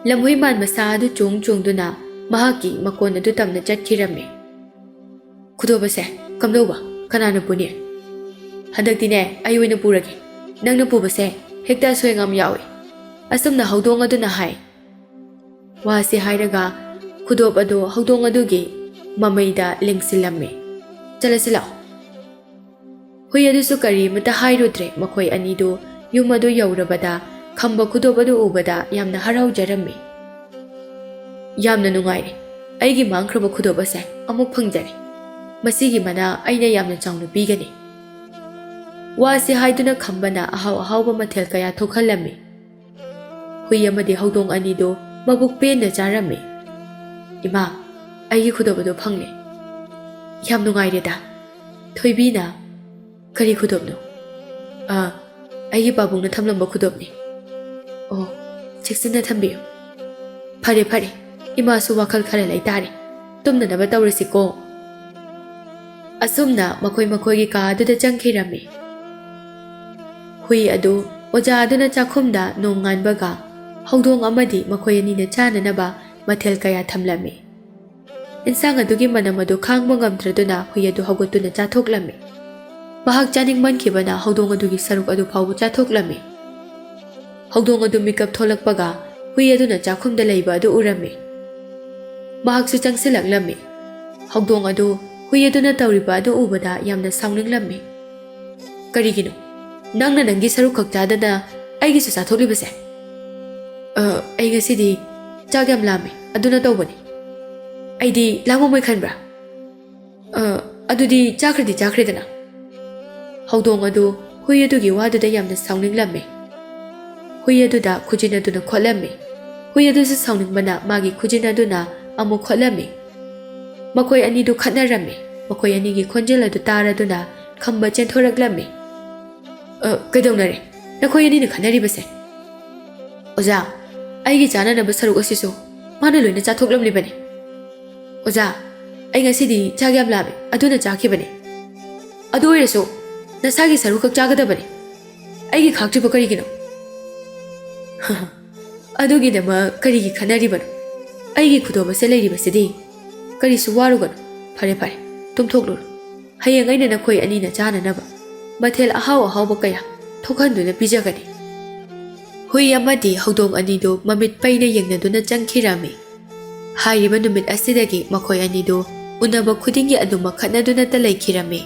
ꯂꯝꯍꯨꯏ ꯃꯥꯟꯕ ꯁꯥ ꯑꯗꯨ ꯆꯣꯡ ꯆꯣꯡꯗꯨꯅ ꯃꯍꯥꯛꯀꯤ ꯃꯀꯣꯟ ꯑꯗꯨ ꯇꯝꯅ ꯆꯠꯈꯤꯔꯝꯃꯤ꯫ "ꯈꯨꯗꯣꯞ ꯑꯁꯦ ꯀꯝꯗꯧꯕ? ꯀꯅꯥꯅ ꯄꯨꯅꯤ?" "ꯍꯟꯗꯛꯇꯤꯅꯦ, ꯑꯩ ꯑꯣꯏꯅ ꯄꯨꯔꯒꯦ꯫ ꯅꯪꯅ ꯄꯨꯕꯁꯦ ꯍꯦꯛꯇ ꯑꯁꯣꯏ ꯑꯉꯥꯝ ꯌꯥꯎꯏ꯫" ꯑꯁꯨꯝꯅ ꯍꯧꯗꯣꯡ ꯑꯗꯨꯅ ꯍꯥꯏ꯫ ꯋꯥꯁꯤ ꯍꯥꯏꯔꯒ ꯈꯨꯗꯣꯞ ꯑꯗꯨ ꯍꯧꯗꯣꯡ ꯑꯗꯨꯒꯤ ꯃꯃꯩꯗ ꯂꯦꯡꯁꯤꯜꯂꯝꯃꯤ꯫ "ꯆꯠꯂꯁꯤ ꯂꯥꯛꯑꯣ꯫" ꯍꯨꯏ ꯑꯗꯨꯁꯨ ꯀꯔꯤꯃꯇ ꯍꯥꯏꯔꯨꯗ꯭ꯔꯦ꯫ ꯃꯈꯣꯏ ꯑꯅꯤꯗꯨ ꯌꯨꯝ ꯑꯗꯨ ꯌꯧꯔꯕꯗ ꯈꯝꯕ ꯈꯨꯗꯣꯞ ꯑꯗꯨ ꯎꯕꯗ ꯌꯥꯝꯅ ꯍꯔꯥꯎꯖꯔꯝꯃꯤ꯫ "ꯌꯥꯝꯅ ꯅꯨꯡꯉꯥꯏꯔꯦ꯫ ꯑꯩꯒꯤ ꯃꯥꯡꯈ꯭ꯔꯕ ꯈꯨꯗꯣꯞ ꯑꯁꯦ ꯑꯃꯨꯛ ꯐꯪꯖꯔꯦ꯫ ꯃꯁꯤꯒꯤ ꯃꯅꯥ ꯑꯩꯅ ꯌꯥꯝꯅ ꯆꯥꯎꯅ ꯄꯤꯒꯅꯤ"꯫ ꯋꯥꯁꯤ ꯍꯥꯏꯗꯨꯅ ꯈꯝꯕꯅ ꯑꯍꯥꯎ ꯑꯍꯥꯎꯕ ꯃꯊꯦꯜ ꯀꯌꯥ ꯊꯣꯛꯍꯜꯂꯝꯃꯤ꯫ ꯍꯨꯏ ꯑꯃꯗꯤ ꯍꯧꯗꯣꯡ ꯑꯅꯤꯗꯨ ꯃꯕꯨꯛ ꯄꯦꯟꯅ ꯆꯥꯔꯝꯃꯤ꯫ "ꯏꯃꯥ, ꯑꯩꯒꯤ ꯈꯨꯗꯣꯞ ꯑꯗꯨ ꯐꯪꯂꯦ꯫ ꯌꯥꯝ ꯅꯨꯡꯉꯥꯏꯔꯦꯗ"꯫ ꯊꯣꯏꯕꯤꯅ, "ꯀꯔꯤ ꯈꯨꯗꯣꯞꯅꯣ?" "ꯑ, ꯑꯩꯒꯤ ꯄꯥꯕꯨꯡꯅ ꯊꯝꯂꯝꯕ ꯈꯨꯗꯣꯞꯅꯤ"꯫ "ꯑꯣ, ꯆꯦꯛꯁꯤꯟꯅ ꯊꯝꯕꯤꯌꯨ"꯫ "ꯐꯔꯦ ꯐꯔꯦ, ꯏꯃꯥꯁꯨ ꯋꯥꯈꯜ ꯈꯔ ꯂꯩꯇꯥꯔꯦ꯫ ꯇꯨꯝꯅꯅꯕ ꯇꯧꯔꯁꯤꯀꯣ"꯫ ꯑꯁꯨꯝꯅ ꯃꯈꯣꯏ ꯃꯈꯣꯏꯒꯤ ꯀꯥ ꯑꯗꯨꯗ ꯆꯪꯈꯤꯔꯝꯃꯤ꯫ ꯍꯨꯏ ꯑꯗꯨ ꯑꯣꯖꯥ ꯑꯗꯨꯅ ꯆꯥꯛꯈꯨꯝꯗ ꯅꯣꯡ ꯉꯥꯟꯕꯒ ꯍꯧꯗꯣꯡ ꯑꯃꯗꯤ ꯃꯈꯣꯏ ꯑꯅꯤꯅ ꯆꯥꯅꯅꯕ ꯃꯊꯦꯜ ꯀꯌꯥ ꯊꯝꯂꯝꯃꯤ꯫ ꯏꯟꯁꯥꯡ ꯑꯗꯨꯒꯤ ꯃꯅꯝ ꯑꯗꯨ ꯈꯥꯡꯕ ꯉꯝꯗ꯭ꯔꯗꯨꯅ ꯍꯨꯏ ꯑꯗꯨ ꯍꯧꯒꯠꯇꯨꯅ ꯆꯥꯊꯣꯛꯂꯝꯃꯤ꯫ ꯃꯍꯥꯛ ꯆꯥꯅꯤꯡꯃꯟꯈꯤꯕꯅ ꯍꯧꯗꯣꯡ ꯑꯗꯨꯒꯤ ꯁꯔꯨꯛ ꯑꯗꯨ ꯐꯥꯎꯕ ꯆꯥꯊꯣꯛꯂꯝꯃꯤ꯫ ꯍꯧꯗꯣꯡ ꯑꯗꯨ ꯃꯤꯀꯞ ꯊꯣꯛꯂꯛꯄꯒ ꯍꯨꯏ ꯑꯗꯨꯅ ꯆꯥꯛꯈꯨꯝꯗ ꯂꯩꯕ ꯑꯗꯨ ꯎꯔꯝꯃꯤ꯫ ꯃꯍꯥꯛꯁꯨ ꯆꯪꯁꯤꯜꯂꯛꯂꯝꯃꯤ꯫ ꯍꯧꯗꯣꯡ ꯑꯗꯨ ꯍꯨꯏ ꯑꯗꯨꯅ ꯇꯧꯔꯤꯕ ꯑꯗꯨ ꯎꯕꯗ ꯌꯥꯝꯅ ꯁꯥꯎꯅꯤꯡꯂꯝꯃꯤ꯫ "ꯀꯔꯤꯒꯤꯅꯣ ꯅꯪꯅ ꯅꯪꯒꯤ ꯁꯔꯨꯛ ꯈꯛ ꯆꯥꯗꯅ ꯑꯩꯒꯤꯁꯨ ꯆꯥꯊꯣꯛꯂꯤꯕꯁꯦ?" "ꯑ, ꯑꯩ ꯉꯁꯤꯗꯤ ꯆꯥꯛ ꯌꯥꯝ ꯂꯥꯝꯃꯦ, ꯑꯗꯨꯅ ꯇꯧꯕꯅꯤ꯫ ꯑꯩꯗꯤ ꯂꯥꯝꯃꯝꯃꯣꯏ ꯈꯟꯕ꯭ꯔꯥ? ꯑ, ꯑꯗꯨꯗꯤ ꯆꯥꯈ꯭ꯔꯗꯤ ꯆꯥꯈ꯭ꯔꯦꯗꯅ"꯫ ꯍꯧꯗꯣꯡ ꯑꯗꯨ ꯍꯨꯏ ꯑꯗꯨꯒꯤ ꯋꯥꯗꯨꯗ ꯌꯥꯝꯅ ꯁꯥꯎꯅꯤꯡꯂꯝꯃꯤ꯫ ꯍꯨꯏ ꯑꯗꯨꯗ ꯈꯨꯖꯤꯟ ꯑꯗꯨꯅ ꯈꯣꯠꯂꯝꯃꯤ꯫ ꯍꯨꯏ ꯑꯗꯨꯁꯨ ꯁꯥꯎꯅꯤꯡꯕꯅ ꯃꯥꯒꯤ ꯈꯨꯖꯤꯟ ꯑꯗꯨꯅ ꯑꯃꯨꯛ ꯈꯣꯠꯂꯝꯃꯤ꯫ ꯃꯈꯣꯏ ꯑꯅꯤꯗꯨ ꯈꯠꯅꯔꯝꯃꯤ꯫ ꯃꯈꯣꯏ ꯑꯅꯤꯒꯤ ꯈꯣꯟꯖꯦꯜ ꯑꯗꯨ ꯇꯥꯔꯗꯨꯅ ꯈꯝꯕ ꯆꯦꯟꯊꯣꯔꯛꯂꯝꯃꯤ꯫ "ꯑ, ꯀꯩꯗꯧꯅꯔꯦ? ꯅꯈꯣꯏ ꯑꯅꯤꯅ ꯈꯠꯅꯔꯤꯕꯁꯦ?" "ꯑꯣꯖꯥ, ꯑꯩꯒꯤ ꯆꯥꯅꯅꯕ ꯁꯔꯨꯛ ꯑꯁꯤꯁꯨ ꯃꯥꯅ ꯂꯣꯏꯅ ꯆꯥꯊꯣꯛꯂꯝꯂꯤꯕꯅꯤ"꯫ "ꯑꯣꯖꯥ, ꯑꯩ ꯉꯁꯤꯗꯤ ꯆꯥꯛ ꯌꯥꯝ ꯂꯥꯝꯃꯦ, ꯑꯗꯨꯅ ꯆꯥꯈꯤꯕꯅꯤ꯫ ꯑꯗꯨ ꯑꯣꯏꯔꯁꯨ ꯅꯁꯥꯒꯤ ꯁꯔꯨꯛ ꯈꯛ ꯆꯥꯒꯗꯕꯅꯤ꯫ ꯑꯩꯒꯤ ꯈꯥꯛꯇ꯭ꯔꯤꯕ ꯀꯔꯤꯒꯤꯅꯣ?" "ꯑꯗꯨꯒꯤꯗꯃꯛ ꯀꯔꯤꯒꯤ ꯈꯠꯅꯔꯤꯕꯅꯣ? ꯑꯩꯒꯤ ꯈꯨꯗꯣꯞ ꯑꯁꯦ ꯂꯩꯔꯤꯕꯁꯤꯗꯤ꯫ ꯀꯔꯤꯁꯨ ꯋꯥꯔꯨꯒꯅꯨ꯫ ꯐꯔꯦ ꯐꯔꯦ, ꯇꯨꯝꯊꯣꯛꯂꯨꯔꯣ꯫ ꯍꯌꯦꯡ ꯑꯩꯅ ꯅꯈꯣꯏ ꯑꯅꯤꯅ ꯆꯥꯅꯅꯕ ꯃꯊꯦꯜ ꯑꯍꯥꯎ ꯑꯍꯥꯎꯕ ꯀꯌꯥ ꯊꯣꯛꯍꯟꯗꯨꯅ ꯄꯤꯖꯒꯅꯤ"꯫ ꯍꯨꯏ ꯑꯃꯗꯤ ꯍꯧꯗꯣꯡ ꯑꯅꯤꯗꯨ ꯃꯃꯤꯠ ꯄꯩꯅ ꯌꯦꯡꯅꯗꯨꯅ ꯆꯪꯈꯤꯔꯝꯃꯤ꯫ ꯍꯥꯏꯔꯤꯕ ꯅꯨꯃꯤꯠ ꯑꯁꯤꯗꯒꯤ ꯃꯈꯣꯏ ꯑꯅꯤꯗꯨ ꯎꯅꯕ ꯈꯨꯗꯤꯡꯒꯤ ꯑꯗꯨꯃꯛ ꯈꯠꯅꯗꯨꯅꯇ ꯂꯩꯈꯤꯔꯝꯃꯤ꯫